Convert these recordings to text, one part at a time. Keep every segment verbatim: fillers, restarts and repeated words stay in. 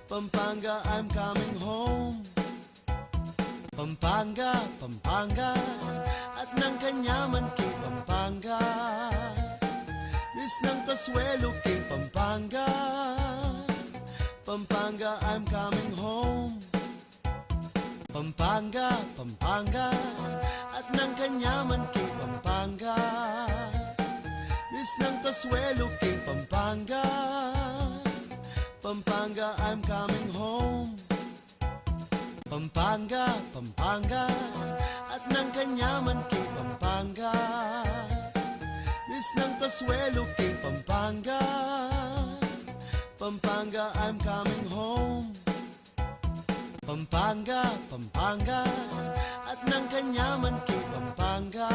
Pampanga, I'm coming home. Pampanga, Pampanga, at nang kanyaman king Pampanga. Miss ng kasuelo king Pampanga. Pampanga, I'm coming home. Pampanga, Pampanga, at nang kanyaman king Pampanga. Miss ng kasuelo king Pampanga. Pampanga, I'm coming home. Pampanga, Pampanga, at nang kanyaman king Pampanga. Miss ng kasuelo king Pampanga. Pampanga, I'm coming home. Pampanga, Pampanga, at nang kanyaman king Pampanga.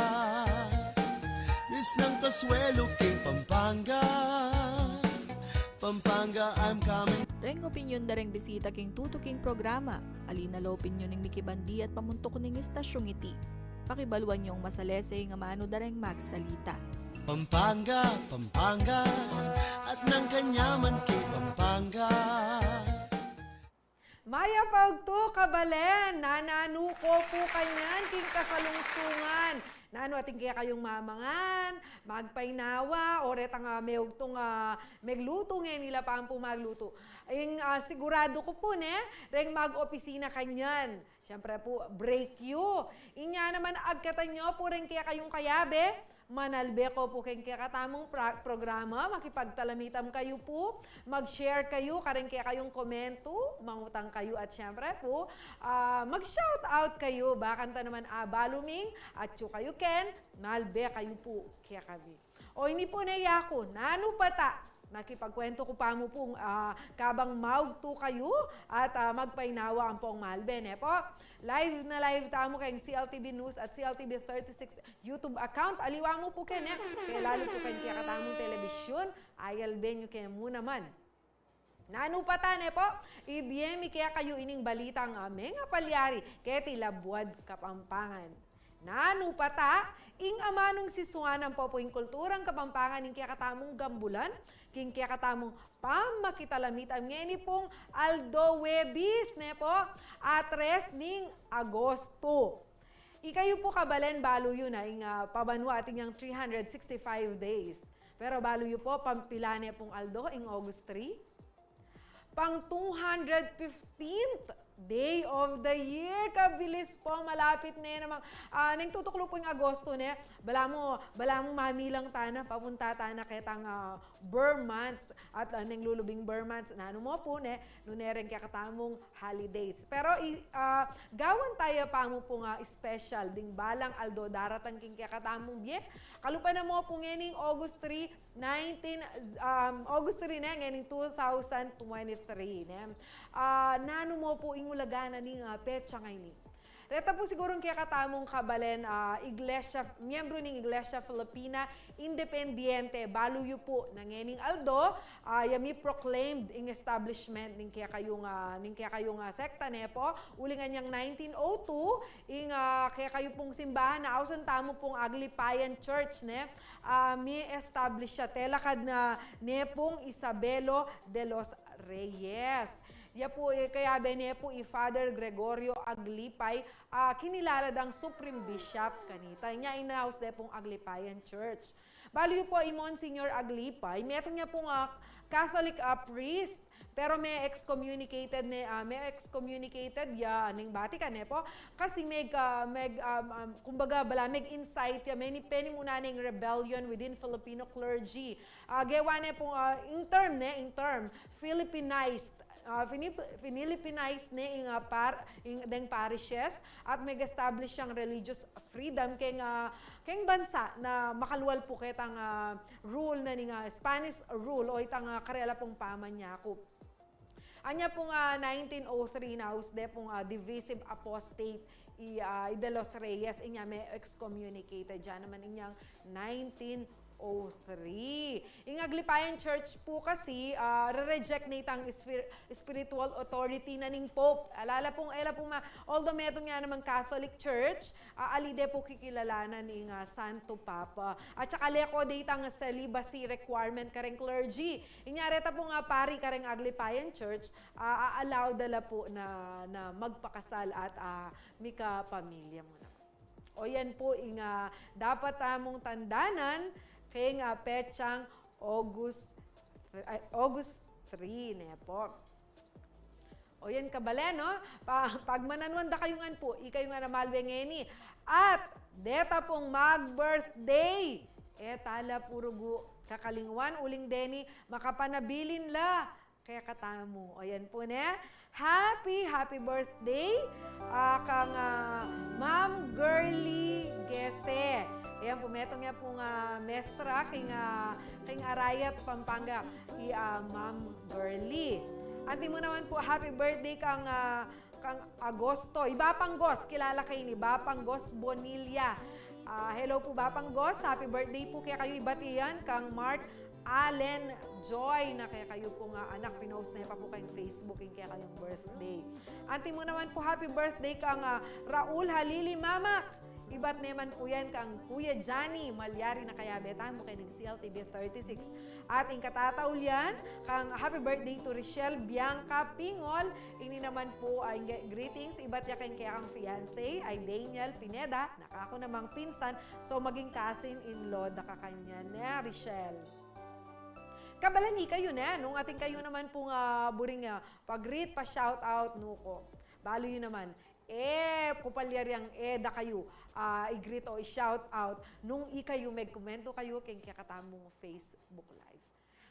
Miss ng kasuelo king Pampanga. Pampanga, I'm coming. Reng opinyon da reng bisita king tutuking programa. Ali na la opinyon ning mikibandi at pamuntuk ning istasyung iti, pakibaluan yung masalese ing amanu da reng magsalita. Pampanga, Pampanga, at nang kanyaman king Pampanga. Mayap a ugtu, kabalen, nananu ko pu kanyan king kasalungsungan? Nanu atin kekayung mamangan, magpainawa, o retang, ah, meugtung, ah, meglutu ngeni, ila pa pu maglutu. Ing, ah, siguradu ku pu ne, reng mag-opisina kanyan, siyempre pu, break yu. Inya naman, agkatan yu pu reng kekayung kayabe, manalbe ko pu keng kekatamung pra-, programa, makipagtalamitam kayu pu, mag-share kayu kareng kekayung komentu, mangutang kayu at siyempre pu, ah, mag-shout out kayu, bakanta naman abalu ming atyu kayu ken, malbe kayu pu kekami. O ini pu ne yaku, nanu pa ta? Makipagkuwentu ku pa mu pung, ah, kabang maugtu kayu at, ah, magpainawa ampong malbe, ne pu? Live na live tamu keng C L T V News at C L T V thirty-six YouTube account. Aliwa mu pu ken, e, keng lalu pu keng kekatamung telebisyun, ayalben yu ke mu naman. Nanu pa ta, ne pu? Ibie mi kekayu ining balitang, ah, mengapalyari keti labuad Kapampangan. Nanu pa ta? Ing amanung sisuanan pu pu ing kulturang Kapampangan ing kekatamung gambulan king kekatamung pamakitalamitam ngeni pung aldo Huwebes, ne pu? A tres ning Agosto. Ikayu pu, kabalen, balu yu na ing, ah, pabanua atin yang three hundred sixty-five days. Pero balu yu pu, pang pila ne pung aldo ing August three? Pang two hundred fifteenth day of the year. Kabilis pu, malapit ne namang, ah, neng tutuklu pu ing Agosto, ne? Balamu, balamu mamilang tana, papunta tana ketang, ah, Burr months, at, ah, neng lulubing Burr months, nanu mu pu, ne, nune reng kekatamung holidays. Pero i-, ah, gawan taya pa mu pung, ah, special ding balang aldo daratang king kekatamung bie. Kalupa na mu pu ngening August three, nineteen, um, August three ne, ngening two thousand twenty-three, ne? Ah, nanu mu pu ing ulagan na ning, ah, petsa ngeni? Reta pu sigurung kekatamung kabalen, ah, Iglesia, miyembru ning Iglesia Filipina Independiente, balu yu pu na ngening aldo, ah, ya mi-proclaimed ing establishment ning kekayung, ah, ning kekayung, ah, sekta, ne pu? Uling anyang nineteen oh two, ing, ah, kekayu pung simbahan na ausan tamu pung Aglipayan Church, ne? Ah, mi-establish ya telakad na ne pung Isabelo de los Reyes. Ya pu, e, kayabe ne pu i Father Gregorio Aglipay, ah, kinilala dang Supreme Bishop kanita. Inya inaus de pung Aglipayan Church. Balu yu pu, i Monsignor Aglipay, metung ya pung, ah, Catholic, ah, priest, pero me-excommunicated ne, ah, me-excommunicated ya ning Vatican, ne pu? Kasi meg, ah, meg, um, um, kumbaga, bala, meg-incite ya, meni-, penimunan ne ing rebellion within Filipino clergy. Ah, gewa ne pung, ah, ing term, ne, ing term, Filipinized. Ah, fini-, finilipinize ne ing, ah, par-, ing deng parishes at meg-establish yang religious freedom keng, ah, keng bansa na makalual pu ketang, ah, rule na ning, ah, Spanish rule o itang, ah, karela pung pamanyakup. Anya pung, ah, nineteen oh three, naus de pung, ah, divisive apostate i, ah, i De Los Reyes, inya me-excommunicated ya naman inyang nineteen O three. Ing Aglipayan Church po kasi, ah, re-reject na itang spir-, spiritual authority na ning Pope. Alala pong, ela pong ma-, although metung ya namang Catholic Church, ah, ali de po kikilalanan ing, ah, Santo Papa. At saka leko de itang celibacy requirement kareng clergy. Inya reta pong, ah, pari kareng Aglipayan Church, ah, a-allow da la po na, na magpakasal at, ah, mikapamilya mu na. O yan po ing, ah, dapat tamung tandanan keng, ah, petsang August, ay, August three, ne po. O yan, kabalen, no? Pa-, pagmananuan da kayu ngan po, ikayu ngan a malwe ngeni. At deta pong mag-birthday, e tala pu rugu kakalingwan, uling deni makapanabilin la kekatamu. O yan po, ne? Happy, happy birthday, ah, kang, ah, Ma'am Girly Gese. Ayan po, metung ya pong, ah, mestra king, ah, king Arayat, Pampanga, i, ah, Ma'am Girly. Anti mu naman po, happy birthday kang, ah, kang Agosto. I Bapang Gos, kilala kayu ni Bapang Gos Bonilla. Ah, hello po, Bapang Gos. Happy birthday po kekayu. Ibat iyan kang Mark Allen Joy, na kekayu pong anak, pinost ne pa po keng Facebook ing kekayung birthday. Anti mu naman po, happy birthday kang, ah, Raul Halili Mamak. Ibat ne man po yan kang Kuya Johnny, malyari na kayabe tamu keng C L T V thirty-six. At ing katataul yan, kang happy birthday to Richelle Bianca Pingol. Ini naman po ay nge-, greetings, ibat ya keng kekang fiancé, ay Daniel Pineda, na kaku namang pinsan, so maging cousin-in-law da kakanyan, ne, Richelle. Kabalen, ikayu ne, nung atin kayu naman pong, ah, buring, ah, pa-greet, pa-shout out, nuko. Balu yu naman, e ku palyaryang e da kayu, ah, i-greet o i-shout out nung ikayu megkomento kayu keng kekatamung Facebook Live.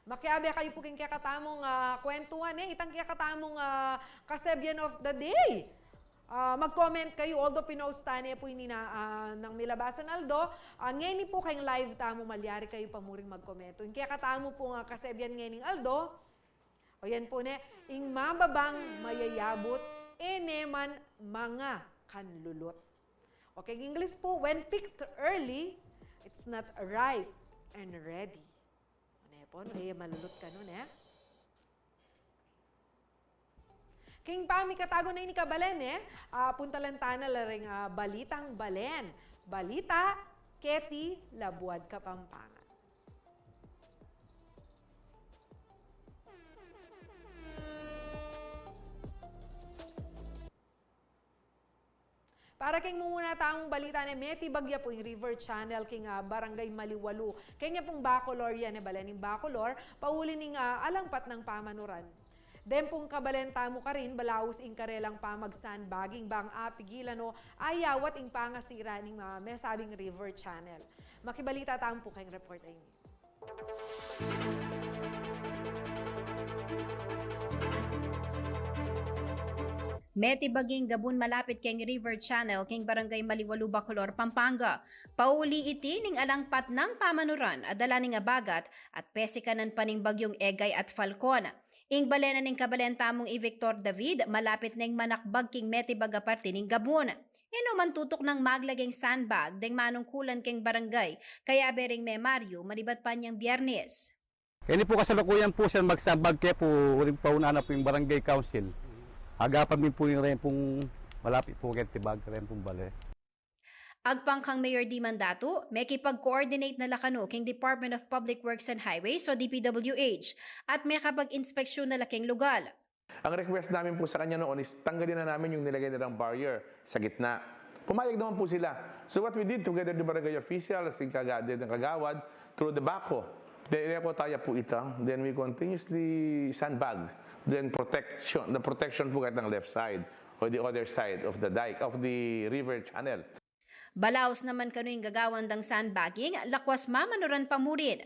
Makiabe kayu pu keng kekatamung, ah, kwentuhan, e, itang kekatamung, ah, kasebyan of the day. Ah, mag-comment kayu, although pinost ta ne pu ini na, ah, nang milabasan aldo. Ah, ngeni pu keng live tamu, malyari kayu pa muring magkomento. Ing kekatamu pung kasebyan ngening aldo, o yan pu ne, ing mababang mayayabut, e ne man manga kanlulut. O keng English pu, when picked early, it's not ripe and ready. O ne pu, e malulut kanu, ne? King pamikatagun na ini, kabalen, e, ah, puntalan ta na la reng, ah, balitang balen. Balita keti Labuad Kapampangan. Para keng mumuna tamung balita, ne, metibag ya pu ing river channel king, ah, Barangay Maliwalu. Keng ya pung Bacolor yan, ne, balen ning Bacolor, pauli ning, ah, alang patnang pamanuran. Deng pung kabalen tamu karin, balaus ing karelang pamag-sandbagging bang apigilan o ayawat ing pangasira ning, ah, mesabing river channel. Makibalita tamu pu keng report a ini. Metibag ing gabun malapit keng river channel keng Barangay Maliwalu, Bacolor, Pampanga. Pauli iti ning alang patnang pamanuran a dala ning abagat at pesikanan pa ning bagyung Egay at Falcon. Ing balen a ning kabalen tamung i Victor David, malapit neng manakbag king metibag a parti ning gabun. E no man tutuknang maglageng sandbag deng manungkulan keng barangay, kayabe ring Memaryu, manibat pa niang Biyernes. Ini pu kasalukuyan pu siyang mag-sandbag kaya pu, uling pauna na pu ing barangay council. Agapan mi pu ing reng pung malapit pu keng tibag, reng pung bale. Agpang kang Mayor Dee Mandatu, mekipag-coordinate na la kanu king Department of Public Works and Highways o D P W H at mekapag-inspeksyon na la keng lugal. Ang request namin po sa kanya noon is tanggalin na namin yung nilagay nilang barrier sa gitna. Pumayag naman po sila. So what we did together, the barangay officials, yung kaga-, the kagawad, through the backhoe, then inekotaya po ito. Then we continuously sandbag. Then protection, the protection po kahit ng left side or the other side of the dike, of the river channel. Balaus naman kanu ing gagawan dang sandbagging, lakwas mamanuran pa mu rin.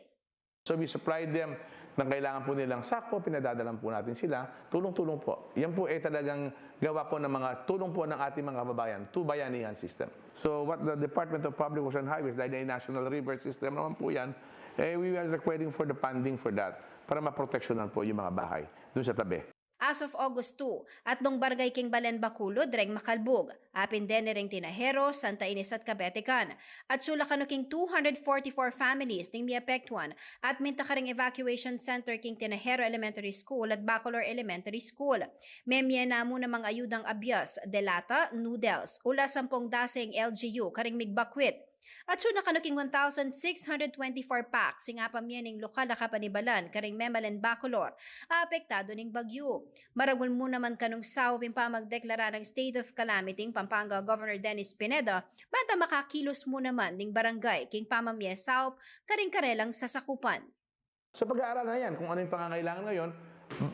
So we supplied them ng kailangan po nilang sako, pinadadalan po natin sila, tulong-tulong po. Yan po ay talagang gawa po ng mga tulong po ng ating mga kababayan, Tubayanihan System. So what the Department of Public Works and Highways, dahil ay national river system naman po yan, eh, we are requiring for the funding for that para maproteksyonan po yung mga bahay dun sa tabi. As of August two, atlung barangay king Balen Bacolod reng makalbug, apin deni reng Tinajero, Santa Ines at Cabetican. Atsu la kanu king two hundred forty-four families ding miapektuan at minta kareng evacuation center king Tinajero Elementary School at Bacolor Elementary School. Memie na mu namang ayudang abias, de lata, noodles, ula sampung daseng L G U kareng migbakwit. Atsu na kanu king one thousand six hundred twenty-four packs ing apamie ning lokal a kapanibalan kareng Memalen Bacolor a apektadu ning bagyu. Maragul mu naman kanung saup ing pamagdeklara nang state of calamity ing Pampanga Governor Dennis Pineda, banta makakilos mu naman ding barangay king pamamie saup kareng karelang sasakupan. Sa pag-aaralan na yan, kung ano yung pangangailangan ngayon,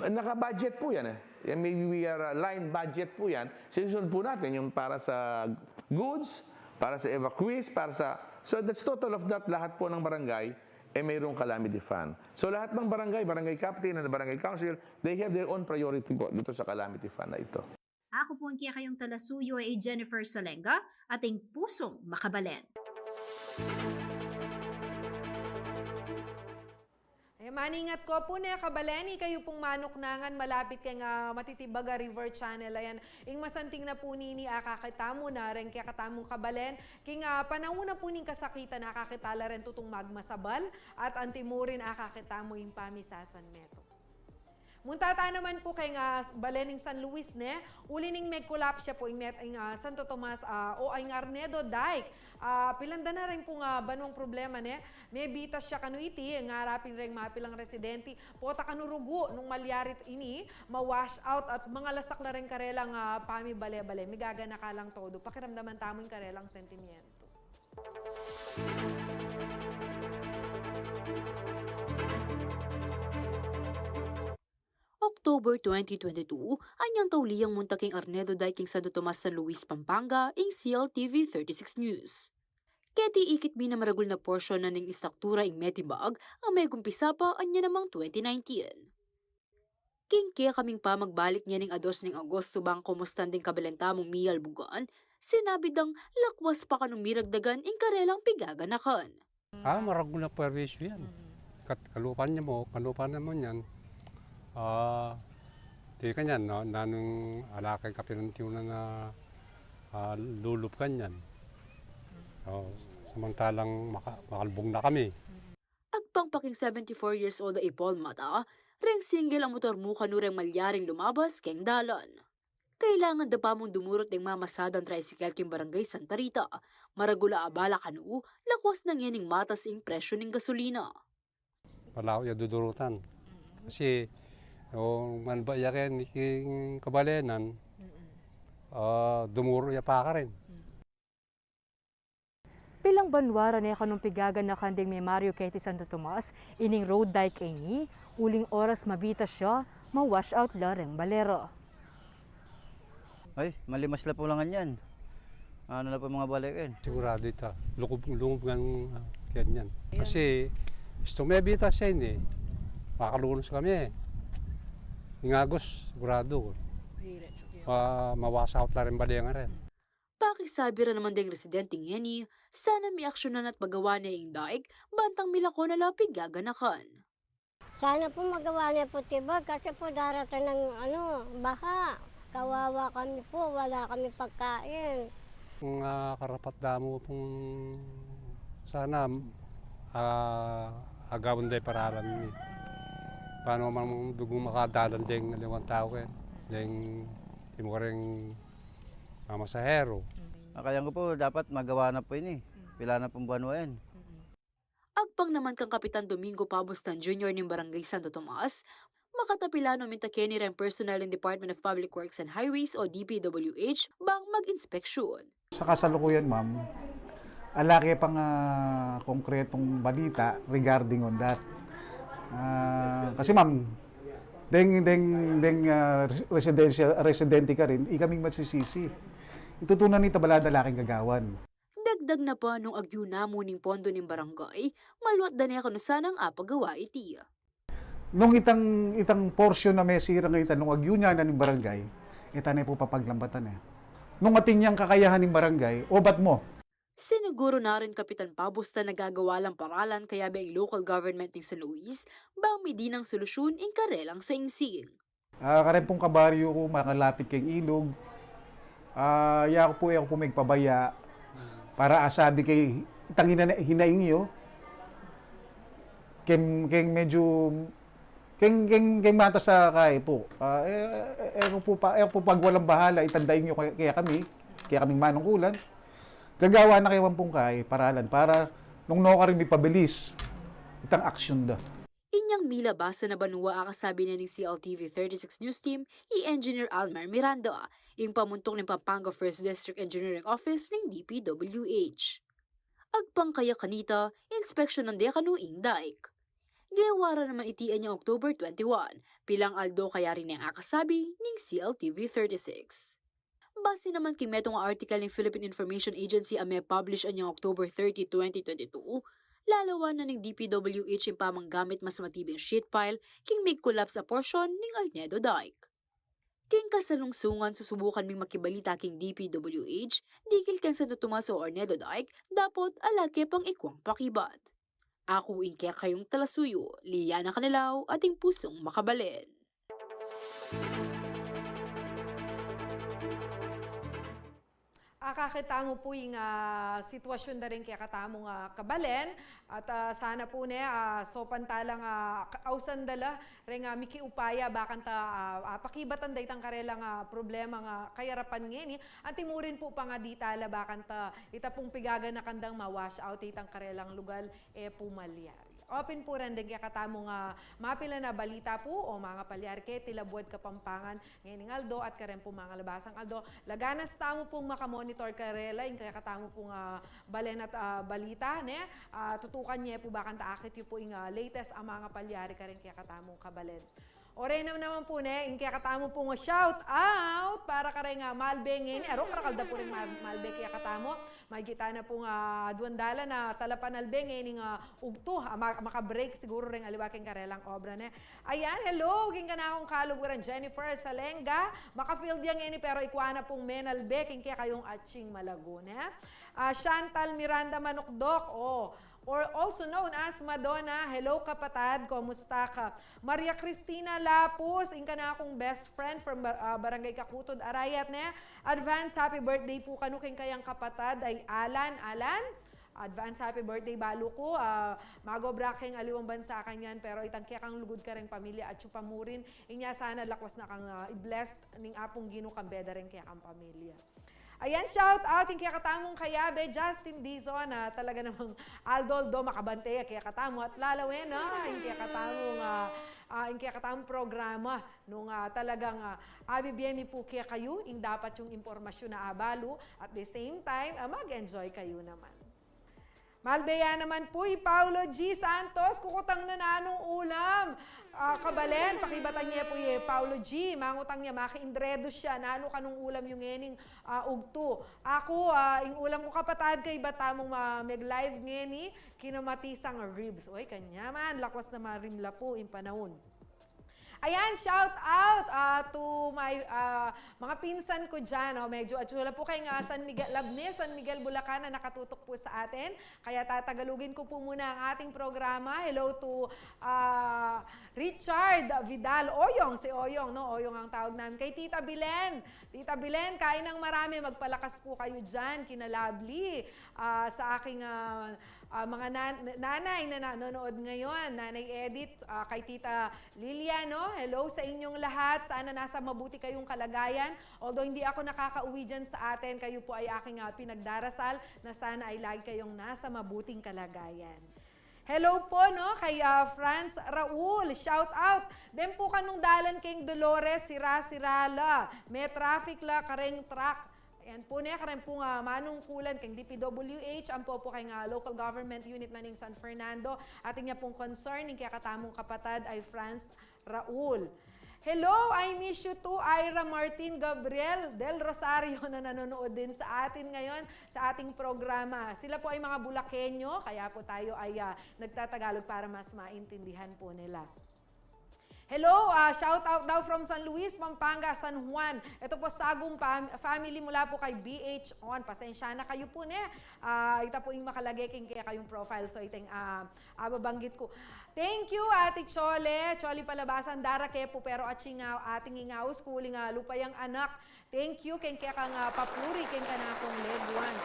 naka-budget po yan eh. Yan, maybe we are, uh, line budget po yan. Sinusunod po natin yung para sa goods, para sa evacuees, para sa... So that's total of that, lahat po ng barangay, eh mayroong calamity fund. So lahat ng barangay, barangay captain and barangay council, they have their own priority po dito sa calamity fund na ito. Ako po ang kekayung talasuyo ay Jennifer Salenga, ating pusong makabalen. Eh, maningat ko po ne, kabalen, ikayu pung manuknangan malapit keng, ah, Matitibaga River Channel. Ayan, ing masanting na po nini, akakit tamu na reng kekatamung kabalen. King, ah, panaun na po ning kasakitan, akakit tala reng tutung magmasabal at antimurin, akakit tamu ing pamisasan metung. Munta ta naman po keng, ah, balen ning San Luis, ne? Uli ning megkolapsya po ing met-, ing, ah, Santo Tomas, ah, o ing Arnedo Dike. Ah, pilan da na rin pong, ah, banuang problema, ne? Mebitas ya kanu iti, ngarapin reng mapilang residente, pota kanu rugu nung malyari ini, ma-wash out at mangalasak la rin karelang, ah, pamibale-bale. Migaganaka lang todo. Pakiramdaman tamu ing karelang sentimiento. October twenty twenty-two, anyang tauli yang munta king Arnedo Dike king Santo Tomas, San Luis, Pampanga, ing C L T V thirty-six News. Keti ikit mi na maragul na porsyon na ning istaktura ing metibag a megumpisa pa anya namang twenty nineteen. King kekaming pamagbalik ngening ados ning Agosto bang kumustan ding kabalen tamung miyalbugan, sinabi dang lakwas pa kanu miragdagan ing karelang pigaganakan. Ah, maragul na perwisyu yan. Kat kalupan niya mo, kalupan naman yan. Ah, tika niyan, no? Nanung alakay kapinantiw na na, ah, lulup kanyan. Oh, samantalang maka-, makalbung na kami. Agpang pa king seventy-four years old a Ipol Mata, reng single a motor mu kanu reng malyaring lumabas keng dalan. Kailangan da pa mung dumurut deng mamasadang tricycle king Barangay Santa Rita. Maragul a abala kanu, lakwas na ngening matas ing presyu ning gasolina. Wala ko ya dudurutan. Kasi, o, man ba ya ken, king kabalenan, ah, dumuru ya pa ka rin. Pilang banua ra ne kanung pigaganakan ding Memario keti Santo Tomas ining road dike a ini, uling oras mabitas ya, ma-wash out la reng bale ra. Ay, malimas la pu la ngan yan. Ano na pu mga bale ken? Sigurado ita. Lungub, lungub ngan, ah, kanyan. Kasi, istu mebitas ya ini, makalunus kami. Ing Agosto, sigurado. Ma-, ma-wash out la ring bale nga rin. Pakisabi ra naman deng residente ngeni, sana miaksyonan at pagawa ne ing dike, bantang milako na la pigaganakan. Sana po magawa ne po, tiba, kasi po daratan ng, ano, baha. Kawawa kami po, wala kami pagkain. Ang, ah, karapat-damu pung sana, ah, agawan da paralan ini. Pano man dugung makadalan deng aliwang tau ken, deng timukareng mamasahero. Akayan ko po, dapat magawa na po ini. Pila na pung banua yan. Agpang naman kang Kapitan Domingo Pabustan Junior ning Barangay Santo Tomas, makatapilano minta keni reng personnel ning Department of Public Works and Highways o D P W H bang mag-inspeksyon. Sa kasalukuyan, ma'am, ala ke pang, ah, konkretong balita regarding on that. Ah, kasi, ma'am, deng, deng, deng, ah, residential, residente karin, ikaming masisisi. Itutunan nita bala da la king gagawan. Dagdag na pa nung agyu na mu ning pondo ning barangay, maluat da ne kanu sanang apagawa iti. Nung itang, itang porsyon na mesira ngeni, nung agyu na ning barangay, e ta ne pu papaglambatan e. Nung atin yang kakayahan ning barangay, obat mu. Siniguru na rin Kapitan Pabustan na gagawa lang paralan kayabe ing local government ning San Luis bang midinan solusyon ing karelang saingsing. Ah, kareng pung kabaryu ku, makalapit keng ilug. Ah, ya ku pu, e ku pu migpabaya. Para asabi keng itang hina-, hinaing yu. Keng, keng medyu, keng, keng, keng matas a kayi pu. Ah, e, e, e ku pu pa, e ku pu pagwalang bahala, itang daing yu kaya, kaya kami, kaya kaming manungkulan. Gagawan na kekayu pung kayi, paralan, para nung nukarin mipabilis itang aksyon da. Inyang milabas a banua, akasabi na ning C L T V thirty-six News Team, i Engineer Almer Miranda, ing pamuntuk ning Pampanga First District Engineering Office ning D P W H. Agpang kaya kanita, inspeksyonan de kanu ing dike. Gewa ra naman iti anyang October twenty-one, pilang aldo kaya rin ing akasabi ning C L T V thirty-six. Base naman king metung a article ning Philippine Information Agency a me-publish anyang October thirty, twenty twenty-two, lalawan na ning D P W H ing pamanggamit mas matibing sheet pile king mig-collapse a porsyon ning Ornedo Dike. King kasalungsungan, susubukan ming makibalita king D P W H dikil keng Santo Tomas o Ornedo Dike, dapot ala ke pang ikwang pakibat. Aku ing kekayung talasuyu, Liana Canelao, ating pusung makabalen. Akakit tamu pu ing, ah, sitwasyon da ring kekatamung, ah, kabalen, at, ah, sana pu ne, ah, saupan tala nga, ah, ausan da la reng, ah, mikiupaya, ba kanta, ah, ah, pakibatan da itang karelang, ah, problema nga kayarapan ngeni, anti mu rin pu pangadi tala, ba kanta ita pung pigaganakan dang ma-wash out itang karelang lugal, e pu malyari. Open pu ren deng kekatamung, ah, mapilan a balita pu o mangapalyari keti labuad Kapampangan ngening aldo at kareng pu mangalabasang aldo. Laganas tamu pung makamonitor karela ing kekatamu pung, ah, balen at, ah, balita, ne? Ah, tutukan ye pu ba kanta akit yu pu ing, ah, latest a mangapalyari kareng kekatamung kabalen. Oren na naman pu ne, ing kekatamu pung shout out para kareng, ah, malbe ngeni. Aru, karakal da pu ring mal-, malbe kekatamu. Maygit na pung, ah, aduang dalan a talapanalbe ngening, ah, ugtu, ah, ma-, maka-break siguru reng aliwa keng karelang obra, ne. Ayan, hello, king kanakung kaluguran, Jennifer Salenga. Maka-field ya ngeni pero ikua na pung menalbe king kekayung atsing malago, ne. Ah, Chantal Miranda Manukdok, oh, or also known as Madonna. Hello, kapatad, kumusta ka? Maria Cristina Lapus, ing kanakung best friend from Bar-, ah, Barangay Kakutud, Arayat, ne. Advance happy birthday pu kanu king kayang kapatad a Alan. Alan, advance happy birthday balu ku. Ah, mag-obra keng aliwang bansa kanyan, pero itang kekang lugud kareng pamilya, atyu pa mu rin. Inya sana lakwas na kang, ah, i-bless ning Apung Ginu kambe da reng kekang pamilya. Ayan, shout out ing kekatamung kayabe, Justin Dizon, ah, talaga namang aldo-aldo makabante ya kekatamu at lalawen na ing kekatamung, ah, ah, ing kekatamung programa nung, ah, talagang, ah, abibie mi pu kekayu ing dapat yung impormasyun a abalu, at the same time, ah, mag-enjoy kayu naman. Malbe ya naman pu i Paulo G Santos, kukutang na nanung ulam. Ah, kabalen, pakibatan ye pu i Paulo G, mangutang ya, makiindredus ya, nanu kanung ulam yu ngening, ah, ugtu. Aku, ah, ing ulam ku kapatad, kaybat tamung ma-, meg-live ngeni, kinamatisang ribs. Oy, kanyaman, lakwas na marimla pu ing panaun. Ayan, shout out, ah, to my, ah, mga pinsan ko dyan. Oh, medyo atsu la pu keng, ah, San Miguel, Labne, San Miguel, Bulacan na nakatutok pu sa atin. Kaya tatagalugin ko pu muna ang ating programa. Hello to, ah, Richard Vidal. Oyong, si Oyong, no? Oyong ang tawag namin. Kay Tita Bilen. Tita Bilen, kain ng marami. Magpalakas pu kayu dyan. Kina Lovely, ah, sa aking, ah, ah, mga nan-, nanay na nanonood ngayon, Nanay Edith, ah, kay Tita Lilia, no? Hello sa inyong lahat. Sana nasa mabuti kayong kalagayan. Although hindi ako nakakauwi dyan sa atin, kayo po ay aking, ah, pinagdarasal na sana ay lagi kayong nasa mabuting kalagayan. Hello po, no, kay, ah, Franz Raul. Shout out. Deng pu kanung dalan keng Dolores, sira-sira la. Me-traffic la kareng truck. Ayan pu, ne, kareng pung, ah, manungkulan keng D P W H, ampo pu keng, ah, local government unit na ning San Fernando. Atin ya pung concern ing kekatamung kapatad a Franz Raul. Hello, I miss you too, Ira Martin Gabriel del Rosario na nanonood din sa atin ngayon sa ating programa. Sila po ay mga Bulakenyo, kaya po tayo ay, ah, nagtatagalog para mas maintindihan po nila. Hello, ah, shout out daw from San Luis, Pampanga, San Juan. Ito po, Sagum pam-, family mula po kay B H On. Pasensya na kayo po, ne. Ah, ita po ing makalage king kekayung profile. So, iteng, ah, ah, babanggit ko. Thank you, Ate Chole. Chole Palabasan, dara ke pu, pero ating, ah, ating ingaus, kuli nga lupa yang anak. Thank you, keng kekang, ah, papuri, keng kanakung leguan.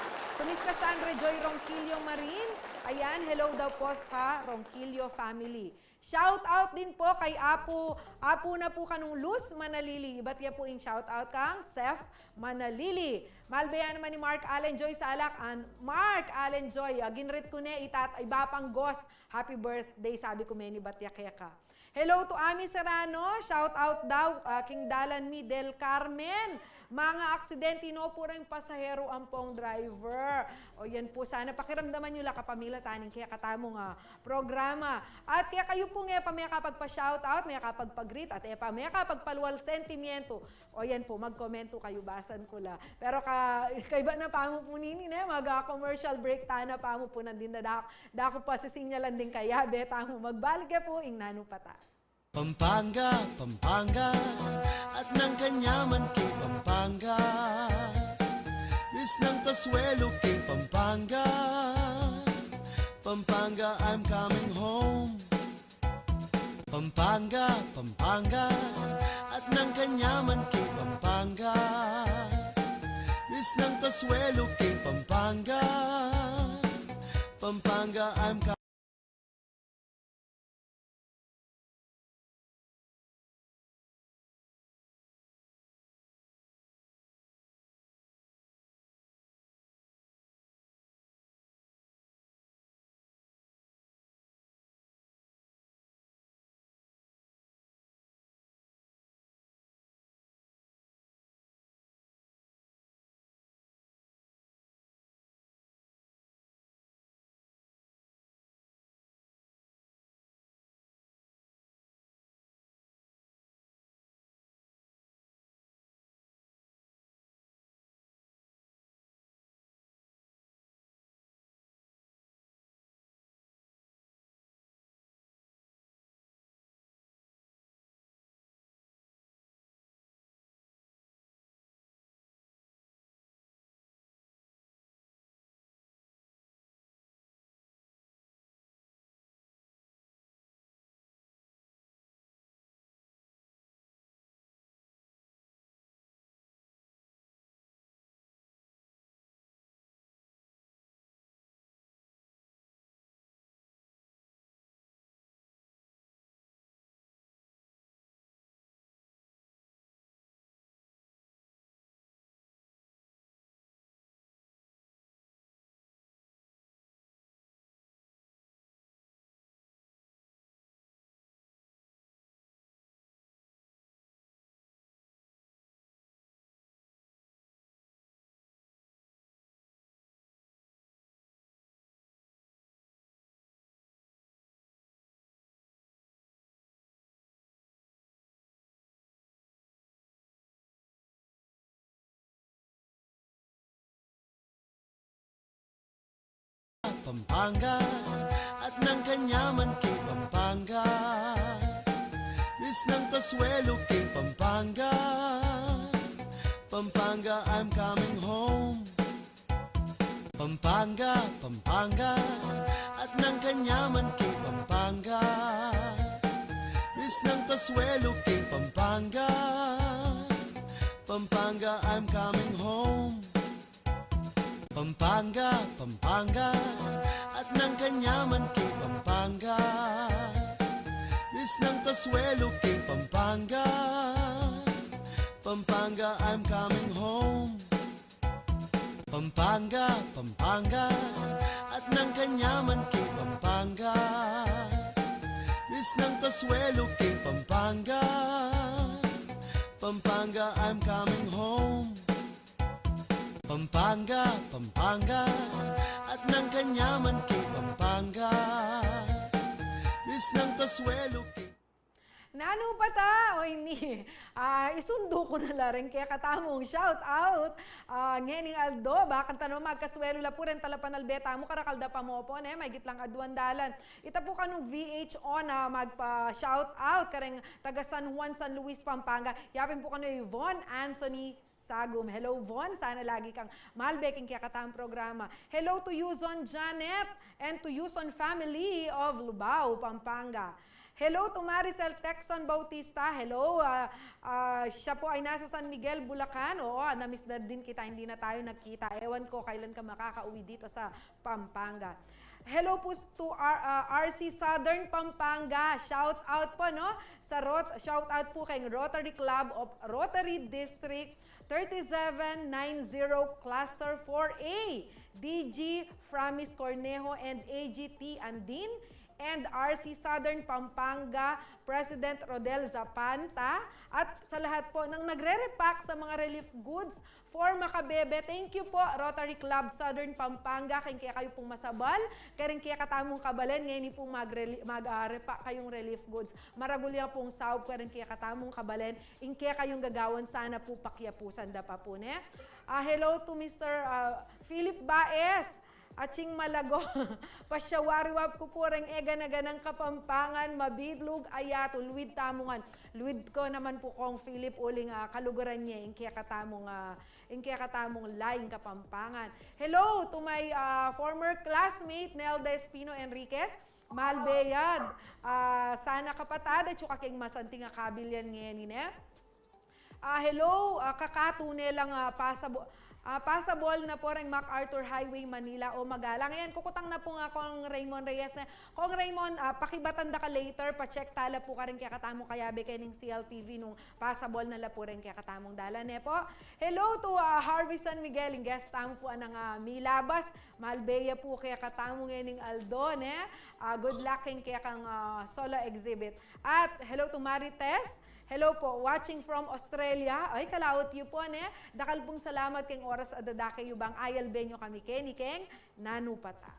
Tumis ka Sandra Joy Ronquillo Marin. Ayan, hello daw po sa Ronquillo family. Shout out din po kay Apu, Apu na po kanung Luz Manalili. Ibat ya po ing shout out kang Seth Manalili. Malbe ya naman ni Mark Allen Joy Salak, an Mark Allen Joy, ah, ginrit ku ne itat, iba pang gos. Happy birthday, sabi ku meni bat ya keka. Hello to Ami Serrano, shout out daw, ah, king dalan mi Del Carmen. Manga aksidente no pu reng pasahero ampong driver. O yan pu, sana pakiramdaman yu la kapamilatan ning kekatamung, ah, programa. At kekayu pu nge pa mekapagpa-shout out, mekapagpa-greet, at e pa mekapagpalual sentimiento, o yan pu, magkomento kayu, basan ku la. Pero ka, kaibat na pamu pu nini, ne? Mag, ah, commercial break tana pamu pu, nandin da, da, da ku pa sisinyalan ding kayabe tamu. Magbalik ya pu ing Nanu Pata. Pampanga, Pampanga, at nang kanyaman king Pampanga. Bis nang kasuelo king Pampanga. Pampanga, I'm coming home. Pampanga, Pampanga, at nang kanyaman king Pampanga. Bis nang kasuelo king Pampanga. Pampanga, I'm coming. Pampanga, at nang kanyaman king Pampanga. Bis nang kasuelo king Pampanga. Pampanga, I'm coming home. Pampanga, Pampanga, at nang kanyaman king Pampanga. Bis nang kasuelo king Pampanga. Pampanga, I'm coming home. Pampanga, Pampanga, at nang kanyaman king Pampanga. Bis nang kasuelo king Pampanga. Pampanga, I'm coming home. Pampanga, Pampanga, at nang kanyaman king Pampanga. Bis nang kasuelo king Pampanga. Pampanga, I'm coming home. Pampanga, Pampanga, at nang kanyaman king Pampanga. Bis nang kasuelo king Nanu pa ta? O ini, ah, isundu ku na la rin kekatamung shout out. Ah, ngening aldo, bakanta no magkasuelu la pu rin talapanalbe tamu, karakal da pa mu pu, ne, maigit lang aduang dalan. Ita pu kanu V H O na magpa-shout out, kareng taga San Juan, San Luis, Pampanga. Yapin pu kanu Yvonne Anthony Sagum. Hello, Von. Sana lagi kang malbe king kekatamung programa. Hello to Yuzon Janet and to Yuzon family of Lubao, Pampanga. Hello to Maricel Texon Bautista. Hello, ah, ah, siya po ay nasa San Miguel, Bulacan. Oo, namiss na din kita, hindi na tayo nagkita. Ewan ko kailan ka makakauwi dito sa Pampanga. Hello po to R-, ah, R C Southern Pampanga. Shout out po, no? Sa Rot-, shout out po kay Rotary Club of Rotary District thirty-seven nine zero Cluster four A, D G Framis Cornejo and A G T Andin, and R C Southern Pampanga President Rodel Zapanta, at sa lahat po ng nagre-repack sa mga relief goods for Macabebe. Thank you po, Rotary Club Southern Pampanga, keng kekayu pung masabal, kareng kekatamung kabalen, ngeni pung mag-, mag-, ah, repack kayung relief goods. Maragul ya pung saup kareng kekatamung kabalen, ing kekayung gagawan sana pu pakiapusan da pa pu, ne? Ah, hello to Mister, ah, Philip Baez. Atsing Malago, pasyawari wa ku pu reng e gana-ganang Kapampangan, mabidlug a yatu, luid tamu ngan. Luid ku naman pu, Kong Philip, uling, ah, kaluguran ye ing kekatamung, ah, ing kekatamung laing Kapampangan. Hello to my, ah, former classmate, Nelda Espino Enriquez. Malbe ya, ah, sana kapatad, at saka keng masanting a kabilyan ngeni, ne? Ah, hello, ah, kakatune lang, ah, pasabo-, ah, pasabol na pu reng MacArthur Highway, Manila, o magalang. Ayan, kukutang na pu nga Kong Raymond Reyes na. Kong Raymond, ah, pakibatan da ka later, pa-check tala pu kareng kekatamung kayabe keng C L T V nung pasabol na la pu reng kekatamung dalan, ne po? Hello to, ah, Harvey San Miguel, ing guest tamu pu anang, ah, milabas. Malbe ya pu kekatamung ngening aldo, ne? Ah, good luck keng kekang, ah, solo exhibit. At hello to Marites. Hello po, watching from Australia. Ay, kalaut yu po, ne? Dakal pung salamat keng oras a dadake yu bang ayalbe yu kami keni keng Nanu Pa Ta.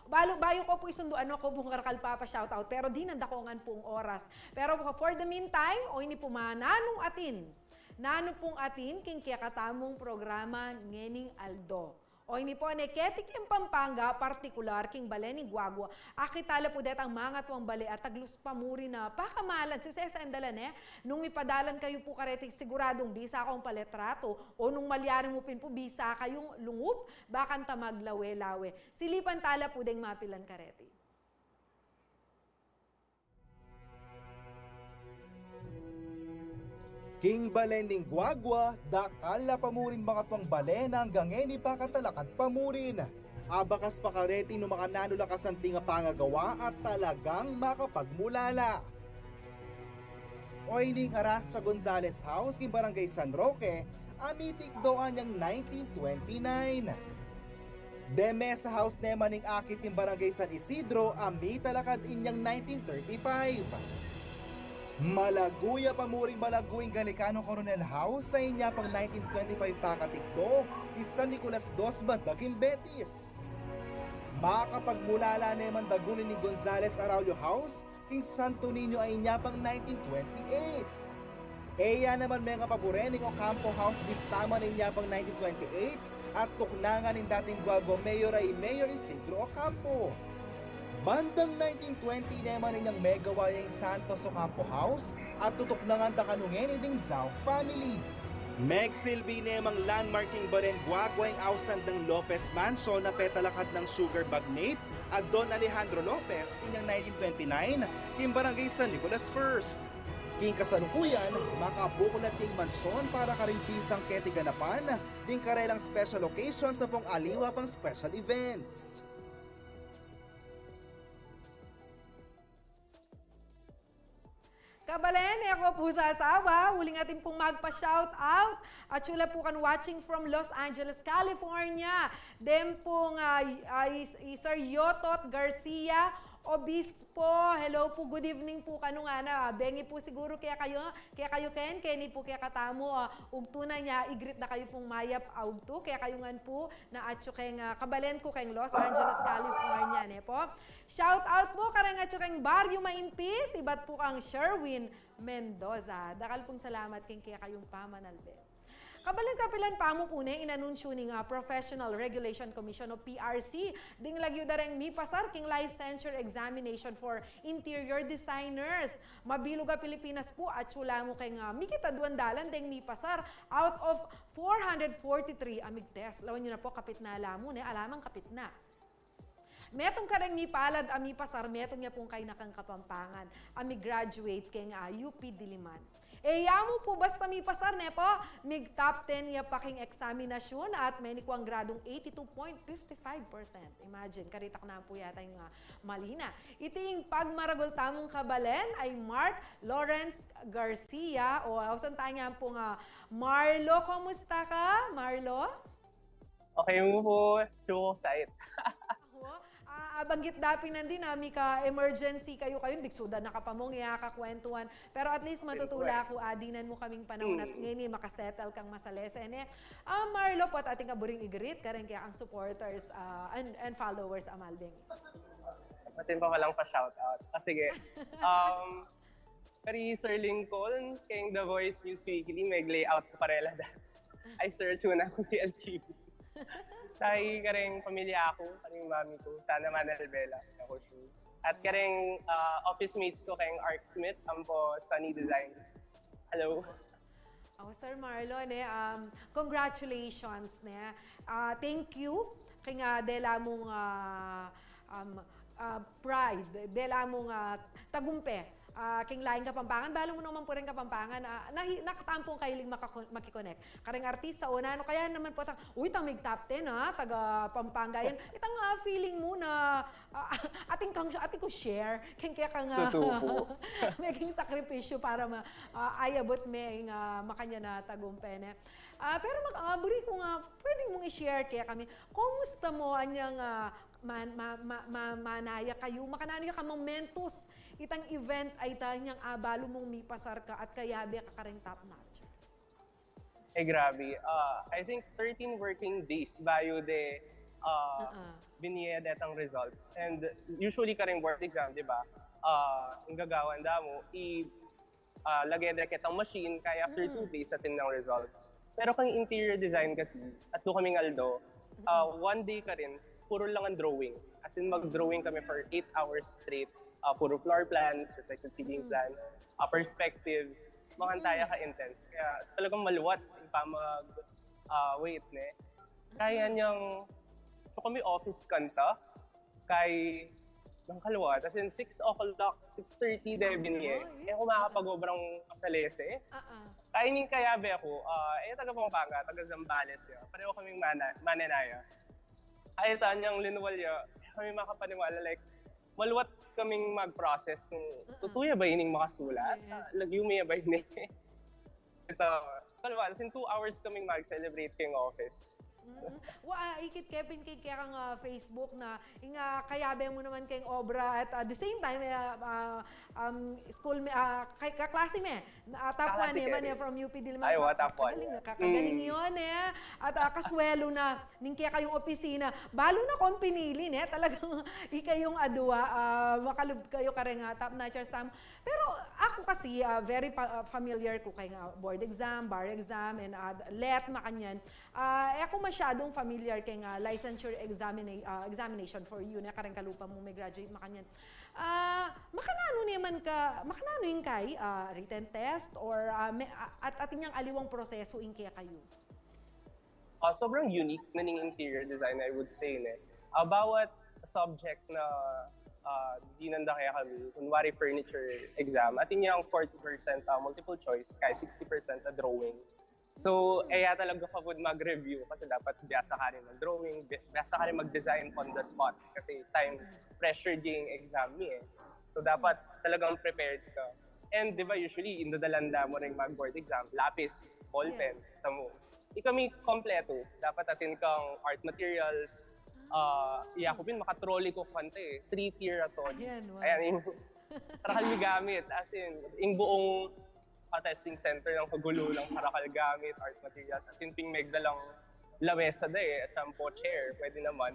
Balu, bayu ku pu isundu, anu ku pung karakal papa-shoutout, pero dinan da ku ngan pung oras. Pero for the meantime, o ini pu mananu atin. Nanu pung atin king kekatamung programa ngening aldo. O ini po, ne, keti king Pampanga, partikular king bale ning Guagua, akit tala pu detang mangatawan bale a taglus pamuri na pakamalan, sisesa ing dalan, e. Nung mipadalan kayu pu kareti, siguradung bisa kung palitrato, o nung malyari mu pin pu bisa kayung lungup, bakanta maglawe-lawe. Silipan tala pu deng mapilan kareti. King bale ning Guagua, dakal a pamurin mangatawan bale na anggang ngeni pakatalakad pamurin. Abakas pa kareti nung makananu la kasanting a pangagawa at talagang makapagmulala. O ining Arastia Gonzalez House king Barangay San Roque, a mitikdo inyang nineteen twenty-nine. De Mesa House naman ing akit king Barangay San Isidro, a mitalakad inyang nineteen thirty-five. Malagu ya pamuring malagu ing Gallicano Coronel House a inya pang nineteen twenty-five pakatikdo king San Nicolas dos banda king Betis. Makapagmulala naman dagunan ning Gonzalez Araullo House king Santo Niño a inya pang nineteen twenty-eight. E ya naman mengapabure ning Ocampo House, bista man inya pang nineteen twenty-eight, at tuknangan ning dating Guagua Mayor a i Mayor Isidro Ocampo. Bandang nineteen twenty naman inyang megawa ya ing Santos Ocampo House at tutuknangan da kanu ngeni ding Zhao family. Megsilbi namang landmark king balen Guagua ing ausan dang Lopez Mansion a petalakad nang sugar magnate a Don Alejandro Lopez inyang nineteen twenty-nine king Barangay San Nicolas First. King kasalukuyan, makabuklat ya ing mansyon para karing bisang keti ganapan ding karelang special occasion sa pung aliwa pang special events. Kabalen, e ko pu sasawa, uling atin pung magpa-shout out. At sula pu kan watching from Los Angeles, California. Den pung, ah, y-, ah, i, i Sir Yotot Garcia Obispo, hello po, good evening po kanu ngana. Bengi po siguru kekayu, kekayu ken, keni po kekatamu, ah, ugtu na nia, i-greet da kayu pung mayap a ugtu, kekayu ngan po, na atyu keng, ah, kabalen ku keng Los Angeles, California, ne po. Shout out po kareng atyu keng Barrio Maintis, ibat po kang Sherwin Mendoza. Dakal pung salamat keng kekayung pamanalbe. Kabalen, kapilan pa mu pu ne, inanunsyu ning, ah, Professional Regulation Commission o P R C, ding lagyu da reng mipasar king licensure examination for interior designers. Mabilug a Pilipinas pu, atyu la mu keng, ah, migit a duang dalan deng mipasar out of four hundred forty-three a mig-test. Lawan yu na pu, kapit na la mu ne, alamang kapit na. Metung kareng mipalad a mipasar, metung ya pung kainakang Kapampangan a mig-graduate keng, ah, U P Diliman. E ya mu pu basta mipasar, ne po, mig-top ten ya pa king eksaminasyun at menikuang gradung eighty-two point fifty-five percent. Imagine, karita ku na pu yata ing, ah, mali na. Iti ing pagmaragul tamung kabalen ay Mark Lawrence Garcia, o ausan taya pung, ah, Marlo. Kumusta ka, Marlo? Okay mu pu, true site. Ako, ah, abanggit da pin nandin, ah, mika-emergency kayu, kayu, diksu da na kapamung ya kakwentuan. Pero at least matutula ku, ah, dinan mu kaming panahun at ngeni makasettle kang masalese ne. Ah, Marlo, pu at atin ka buring i-greet kareng kekang supporters, ah, and, and followers a malbeng. Atin pa palang pa-shoutout. Ah, sige. Um, Kari Sir Lincoln, keng The Voice News Weekly, meg-layout ku karela dati. Ay, Sir, atyu na ku, si L T V. Tay kareng pamilya ku, kareng mami ku, sana manalbe la, aku sure. At kareng, ah, office mates ku, keng Ark Smith, ampo Sunny Designs. Hello. Oh, Sir Marlo, ne, um, congratulations, ne. Ah, thank you keng, ah, dela mung, ah, um, ah, pride, dela mung, ah, tagumpe, ah, keng laing Kapampangan. Balu mu naman pu reng Kapampangan, ah, nahi-, nakatampung kailing makako-, makikonek kareng artista, o nanu kaya naman pu tang, "Uy, tang mig-top ten, ah, taga Pampanga yan." Itang, ah, feeling mu na, ah, atin kang, atin ku share keng kekang, ah, tutu pu, meging sakripisyu para ma-, ah, ayabut me ing, ah, makanyan a tagumpe, ne. Ah, pero mak-, ah, buri ku nga, pwede mung i-share kekami, kumusta mu anyang, ah, man-, ma-, ma-, ma-, manaya kayu, makananu ya ka-momentous itang event a ita inyang abalu mung mipasar ka at kayabe ka kareng Top Notcher? Eh, grabe. Ah, I think thirteen working days bayu de, ah, binye detang results. And usually kareng board exam, di ba? Ah, ing gagawan da mu, i- ah, lage de ketang machine, kaya after two days, atin nang results. Pero kang interior design kasi, atlu kaming aldo, ah, one day karin, puro lang ang drawing. As in, mag-drawing kami for eight hours straight. Ah, puro floor plans, reflected ceiling plan, ah, perspectives, mga antaya ka-intense. Kaya talagang maluwat yung pamag, ah, wait, ne? Kaya niyang, so kami office kanta, kay ng kaluwat. As in, six o'clock, six thirty de binye. Kaya kung makakapag-obrang masalese, ah, ah, kaya ning kayabe ku, ah, eh, taga Pampanga, taga Zambales ya. Pareho kaming mana-, manenaya. Ay, tanyang linuwal ya. Kami makapaniwala, like, maluwat kaming mag-process kung tutu ya ba ining makasulat. Yes. Ah, lagyu me ya ba ini? Ito, kaluwat, as in, two hours kaming mag-celebrate keng office. Mm. Wa, ah, ikit ke pin keng kekang, ah, Facebook na, ing, ah, kayabe mu naman keng obra at, ah, the same time, eh, ah, um, school me, ah, kay, kaklase me, na, ah, top one, kaklase me man, eh, from U P Diliman. Ay, wa, top one. Kakagaling, kakagaling yun, eh. At, ah, kaswelu na ning kekayung opisina. Balu na kung pinili, ne, talagang ikayung adwa, ah, makalub kayu kareng, ah, Top Notcher Sam. Pero aku kasi, ah, very pa-, ah, familiar ku keng, ah, board exam, bar exam, and, ah, let, makanyan. Ah, e ku masyadung familiar keng, ah, licensure examina-, ah, examination for you, ne, kareng kalupa mu me-graduate, makanyan. Ah, makananu naman ka, makananu ing kay, ah, written test or, ah, me-, ah, at, atin yang aliwang prosesu ing kekayu? Ah, sobrang unique na ning interior design, I would say, ne. Ah, bawat subject na, ah, dinan da kekami, kunwari furniture exam, atin yang forty percent, ah, multiple choice, kaya sixty percent, ah, drawing. So, e ya talaga kabud mag-review kasi dapat biasa ka rin mag-drawing, bi-, biasa ka rin mag-design on the spot kasi time pressure ding exam mi, eh. So, dapat talagang prepared ka. And, di ba, usually, indadalan da mu ring mag-board exam, lapis, ballpen, tamu. Ikami kompleto. Dapat atin kang art materials, ah, iya ku pin makatrolley ku kanta e, three-tier aton. Ayan, wow. Ayan, ing karakal mi gamit, as in, ing buung, ah, testing center nang kagulo nang karakal gamit, art materials, atin pin megdalang lamesa da e, at shampoo chair, pwede naman.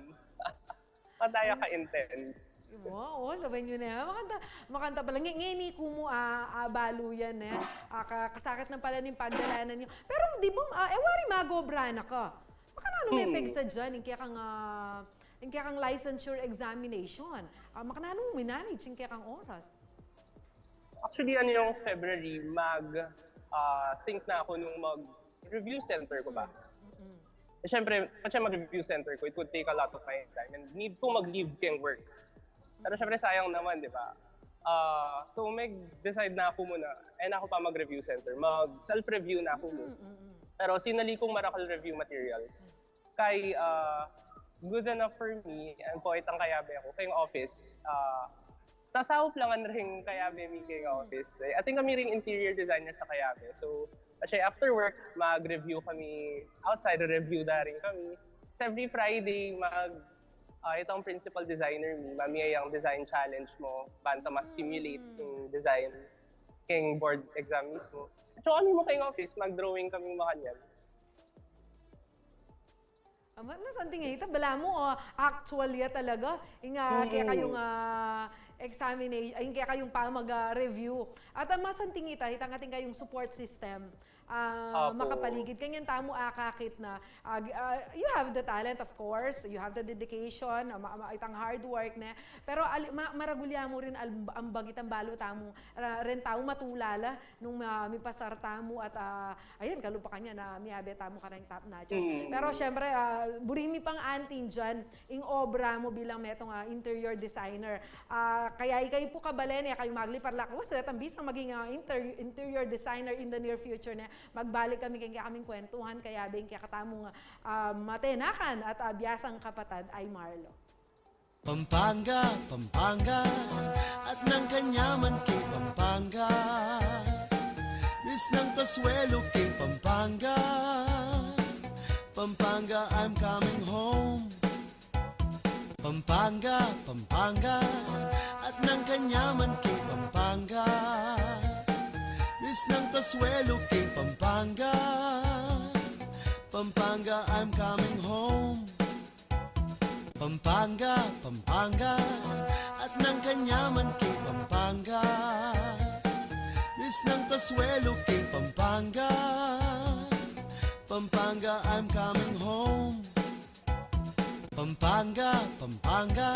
Makanta ya ka-intense. Wow, o, lawen yu na. Makanta, makanta pala. Nge-, ngeni ku mu, ah, ah, balu yan e. Ah, ka-, kasakit na pala ning pagdalanan yu. Pero di ba, ah, e wari magobra na ka. Makananu me pegsadyan ing kekang, ah, ing kekang licensure examination? Ah, makananu mu minanage ing kekang oras? Actually, ano, yung February, mag, ah, think na aku nung mag-review center ku ba. Mm, mm. E, syempre, pati mag-review center ku, it would take a lot of my time and need ku mag-leave keng work. Pero syempre, sayang naman, di ba? Ah, so, mag-decide na aku muna, e na aku pa mag-review center, mag-self-review na aku muna. Mm, mm, mm. Pero sinali kung marakal review materials. Kay, ah, good enough for me, and po itang kayabe ku keng office, ah, sasaup la ngan ring kayabe mi keng office. E, atin kami ring interior designer sa kayabe. So, kasi after work, mag-review kami outside, review da rin kami. Tapos every Friday, mag, ah, itang principal designer mi, mamie yang design challenge mu, ban ta ma-stimulate yung design keng board exam mismo. So, kami mu keng office, mag-drawing kami makanyan. Ah, ma-, masanting ya ita, balamu, o, actual ya talaga. Ing, ah, kaya kayong, ah, examination, ay, kaya kayong pa mag, ah, review. At ang masanting ita, itang atin kayong support system, ah, makapaligid. Kanyan tamu akakit na, ah, g-, ah, you have the talent, of course. You have the dedication, ah, ma-, ma-, itang hard work na. Pero ali-, ma-, maragul ya mu rin al-, ambag itang balu tamu, ah, rin tamu matulala nung, ah, mipasar tamu at, ah, ayan, kalupa kanyan na miyabe tamu kareng top notchers. Pero syempre, ah, buri mi pang anting dyan, ing obra mu bilang metung, ah, interior designer. Ah, kaya ikayu pu kabalen, e kayu magli parlakawas, retang bisang maging, ah, inter-, interior designer in the near future na. Magbalik kami keng kekaming kwentuhan, kayabe ing kekatamung, ah, matenakan at, ah, biasang kapatad a i Marlo. Pampanga, Pampanga, at nang kanyaman king Pampanga. Miss ng kasuelo king Pampanga. Pampanga, I'm coming home. Pampanga, Pampanga, at nang kanyaman king Pampanga. Miss ng kasuelo king Pampanga. Pampanga, I'm coming home. Pampanga, Pampanga, at nang kanyaman king Pampanga. Miss ng kasuelo king Pampanga. Pampanga, I'm coming home. Pampanga, Pampanga,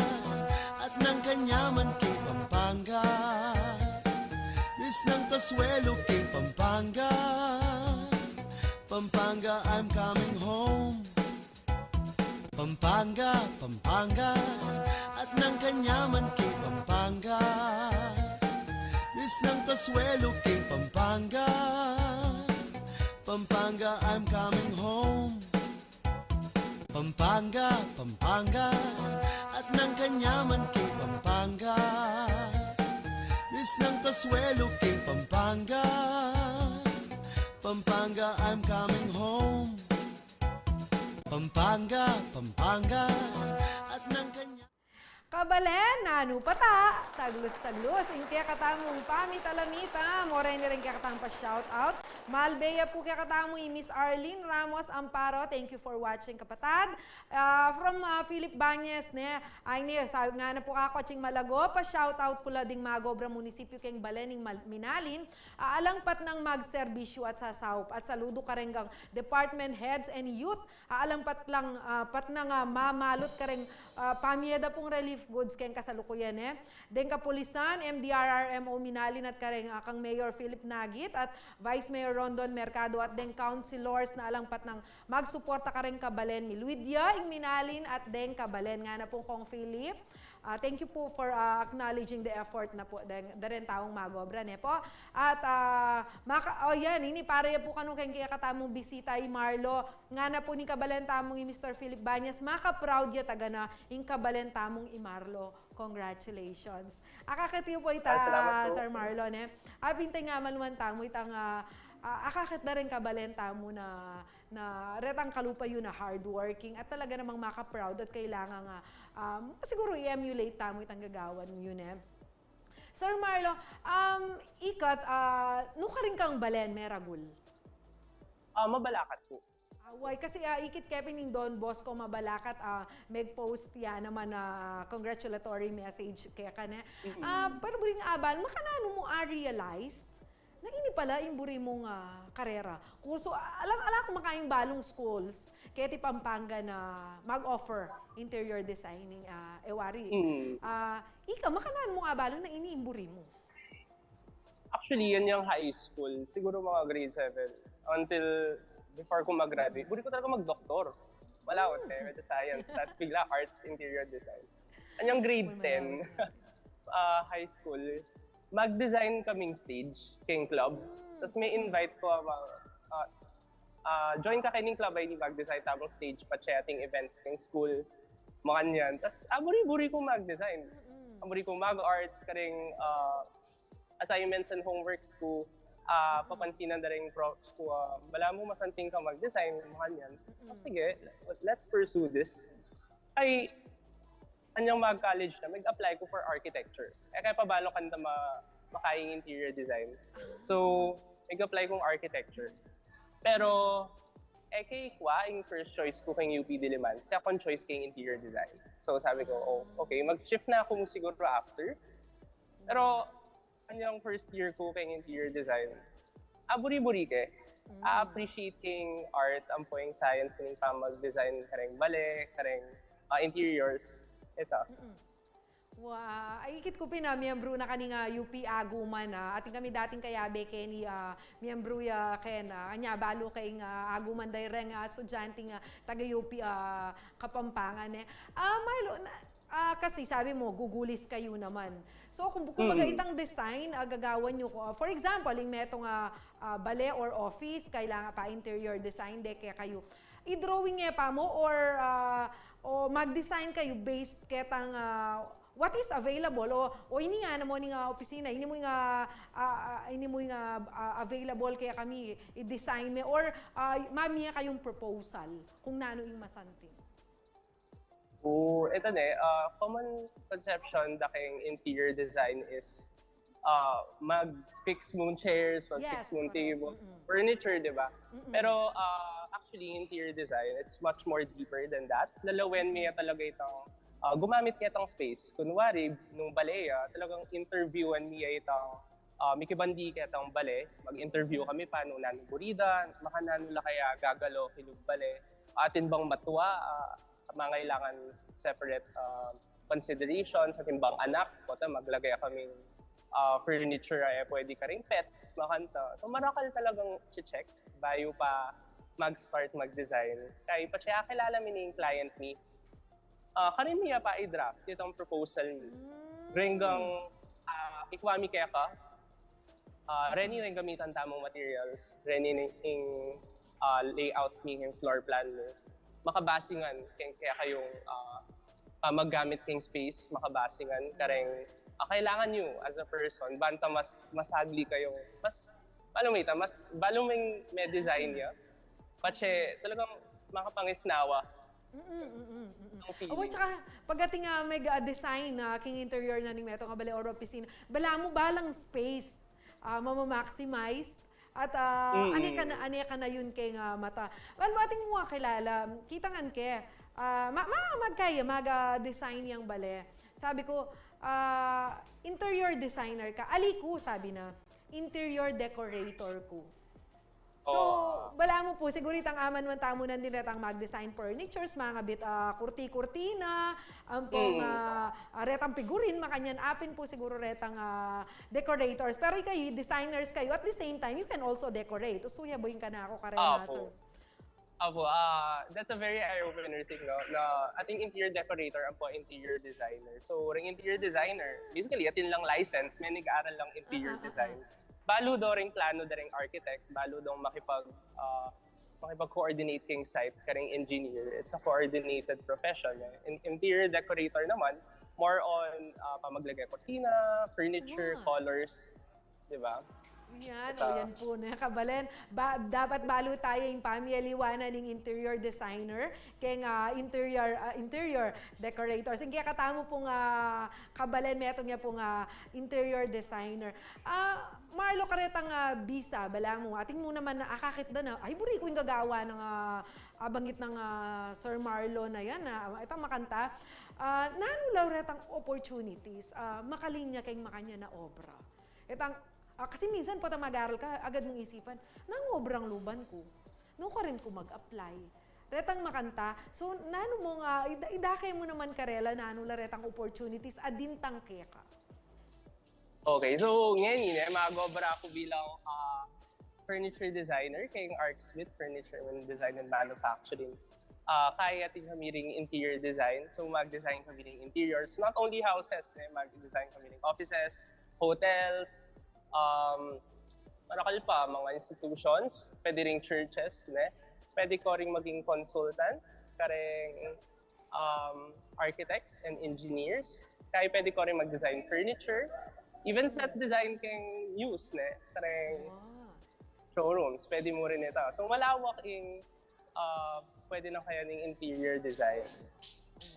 at nang kanyaman king Pampanga. Miss ng kasuelo king Pampanga. Pampanga, I'm coming home. Pampanga, Pampanga, at nang kanyaman king Pampanga. Miss ng kasuelo king Pampanga. Pampanga, I'm coming home. Pampanga, Pampanga, at nang kanyaman king Pampanga. Miss ng kasuelo king Pampanga. Pampanga, I'm coming home. Pampanga, Pampanga, at nang kanya- Kabalen, nanu pa ta? Taglus-taglus ing kekatamung pamitalamita. Moren ring kekatamung pa-shoutout. Malbe ya pu kekatamu i Miss Arlene Ramos Amparo. Thank you for watching, kapatad. Ah, from, ah, Philip Banyes, ne? Ay, ne, sabi ngana pu kaku, atsing Malago, pa-shoutout ku la ding magobra munisipyu keng balen ning Mal-, Minalin, a alang patnang magserbisyu at sasaup, at saludu kareng department heads and youth, a alang patlang, ah, patnang, ah, mamalut kareng, ah, pamie da pung relief goods keng kasalukuyan, e. Deng kapulisan, M D R R M O Minalin at kareng, ah, kang Mayor Philip Nagit at Vice Mayor Rondon Mercado at deng councilors na alang patnang magsuporta kareng kabalen mi. Luid ya ing Minalin at deng kabalen. Ngana pu, Kong Philip, ah, thank you po for, ah, acknowledging the effort na po deng, da ring taung magobra, ne po? At, ah, maka-, o yan, ini para ya pu kanu keng kekatamung bisita i Marlo. Ngana pu ning kabalen tamung i Mister Philip Banyes, maka-proud ya taga na ing kabalen tamung i Marlo. Congratulations. Akakit yu pu ita, Sir Marlo, ne? Apin teng amanuan tamu itang, ah, Ah, akakit da rin kabalen tamu na, na retang kalupa yu na hardworking at talaga namang maka-proud at kailangan nga, um, siguro i-emulate tamu itang gagawan yu, ne? Sir Marlo, um, ikat, ah, nukarin kang balen, meragul? Ah, mabalakat po. Away, kasi ah, ikit ke pin ning Don Bosco Mabalacat, ah, meg-post ya naman na congratulatory message keka, ne. Ah, pero buring abal, makananu mu a-realized na ini pala ing buri mung ah, karera. Kursu, ah, alang, ala ku makaing balung schools keti Pampanga na mag-offer interior designing, ah, e wari. Mm. Ah, ika, makananu mu abalun na ini ing buri mu? Actually, yan yung high school. Siguro mga grade seven. Until before ko mag-graduate, buri ko talaga mag-doktor. Wala ko, eh, with science. Tapos bigla arts, interior design. Anyang grade ten, ah, high school, mag-design kaming stage, king club. Tapos may invite ko, ah, ah, ah, join ka keng club ay ni mag-design tamang stage, pa-chatting events king school. Makanyan. Tapos, ah, buri-buri ko mag-design. Ah, buri ko mag-arts, karing, ah, assignments and homeworks ko, ah, papansinan da ring profs ko, ah, balamu masanting ka mag-design, makanyan. O sige, let's pursue this. Ay, anyang mag-college na, mag-apply ko for architecture. E kaya pabalo kanta ma makaing interior design. So, mag-apply kong architecture. Pero, e kaya kwa, yung first choice ko keng U P Diliman, second choice keng interior design. So, sabi ko, oh, okay, mag-shift na ako siguro after. Pero, anyang first year ko keng interior design, ah, buri-buri ke. Ah, appreciate keng art, ampo ing science ning pamag-design kareng bale, kareng, ah, interiors. Ito. Wa, ay, ikit ku pin a miyembru na kani nga U P Aguman, ah. Atin kami dating kayabe keni, ah, miyembru ya ken, ah, anya balu keng, ah, Aguman da reng, ah, estudyante nga taga U P, ah, Kapampangan, e. Ah, Marlo, na, ah, kasi sabi mo, gugulis kayu naman. So, kung, kung baga itang design, ah, gagawan yu ko, ah, for example, ing metung, ah, ah, bale or office, kailangan pa interior design, de kekayu. I-drawing e pa mu or, ah, o mag-design kayu based ketang, ah, what is available? O, o ini nga namu ning, ah, opisina, ini mu nga, ah, ah, ini mu nga, ah, available kekami, i-design me or, ah, mamie kayung proposal kung nanu ing masanting. O, ito ne, ah, common conception da keng interior design is, ah, mag-fix mung chairs, mag-fix mung table, furniture, di ba? Pero, ah, actually, interior design, it's much more deeper than that. Lalawen mi talaga itang, ah, gumamit ketang space. Kunwari, nung bale, ah, talagang interviewan mi itang, ah, mikibandi ketang bale, mag-interview kami pa nung nanu buri da, makananu la kaya gagalo kilub bale. Atin bang matua, ah, mangailangan separate, ah, considerations, atin bang anak, kota maglagay kaming, ah, furniture, ay pwede karing pets, makanta. So, marakal talagang check bayu pa mag-start mag-design. Kaya pa siya kilala mi ning client mi, ah, karin mi ya pa i-draft itang proposal mi. Renggang, ah, ikwa mi keka, ah, reni reng gamitan tamung materials, reni ning, ing, ah, layout mi, ing floor plan mi. Makabasingan keng kekayung, ah, pamaggamit keng space, makabasingan kareng, ah, kailangan yu as a person, banta mas, mas sagli kayung, mas, balu mita, mas, balu ming me-design ya. Patse, talagang makapangisnawa. Mm, mm, mm, mm. Ang feeling. Awa, tsaka pag atin nga mag-design na king interior na ning metung a bale or opisina, balamu balang space, ah, mama-maximize, at, ah, ane ka na, ane ka na yun keng, ah, mata. Well, atin mu kakilala, kita ngan ke, ah, ma, ma, magkaya, mag, ah, design yang bale. Sabi ku, ah, interior designer ka. Ali ku, sabi na, interior decorator ku. So, balamu pu, siguru itang aman man tamu nandin retang mag-design furnitures, mangabit, ah, kurti-kurtina, ampong, ah, ah, retang pigurin, makanyan, apin pu siguru retang, ah, decorators. Pero ikayu, designers kayu, at the same time, you can also decorate. Usu ya, buing kanaku, kareng, ah, sir. Apo, ah, that's a very eye-opener thing, no? Na atin interior decorator, ampo interior designer. So, reng interior designer, basically, atin lang license, menig-aral lang interior design. Balu do reng plano da reng architect, balu dong makipag, ah, makipag-coordinate keng site kareng engineer. It's a coordinated profession, eh. In, interior decorator naman, more on, ah, pamaglagay kurtina, furniture, colors, di ba? Yan, o yan po ne, kabalen. Ba, dapat balu taya ing pamialiwanan ning interior designer, keng, ah, interior, ah, interior decorators. Ing kekatamu pung, ah, kabalen, metung ya pung, ah, interior designer. Ah, Marlo, karetang, ah, bisa, balamu, atin mu naman akakit da na, ay, buri ku ing gagawan nang, ah, abanggit nang, ah, Sir Marlo na yan, ah, itang makanta. Ah, nanu la retang opportunities, ah, makalinya keng makanyan a obra? Itang, ah, kasi minsan pota mag-aral ka, agad mung isipan, nanu obrang luban ku? Nu karin ku mag-apply? Retang makanta. So, nanu mung, ah, ida-, idake mu naman karela, nanu la retang opportunities a dintang keka? Okay, so ngeni ne, mag-obra ku bilang, ah, furniture designer keng Arc Suite Furniture and Design and Manufacturing. Ah, kaya atin kami ring interior design. So mag-design kami ring interiors, not only houses, ne, mag-design kami ring offices, hotels, um, marakal pa, mga institutions, pwede ring churches, ne. Pwede ko ring maging consultant kareng, um, architects and engineers. Kaya pwede ko ring mag-design furniture, even set design keng news, ne, kareng Ah. showrooms, pwede mu rin ita. So malawak ing, ah, pwede na kaya ning interior design.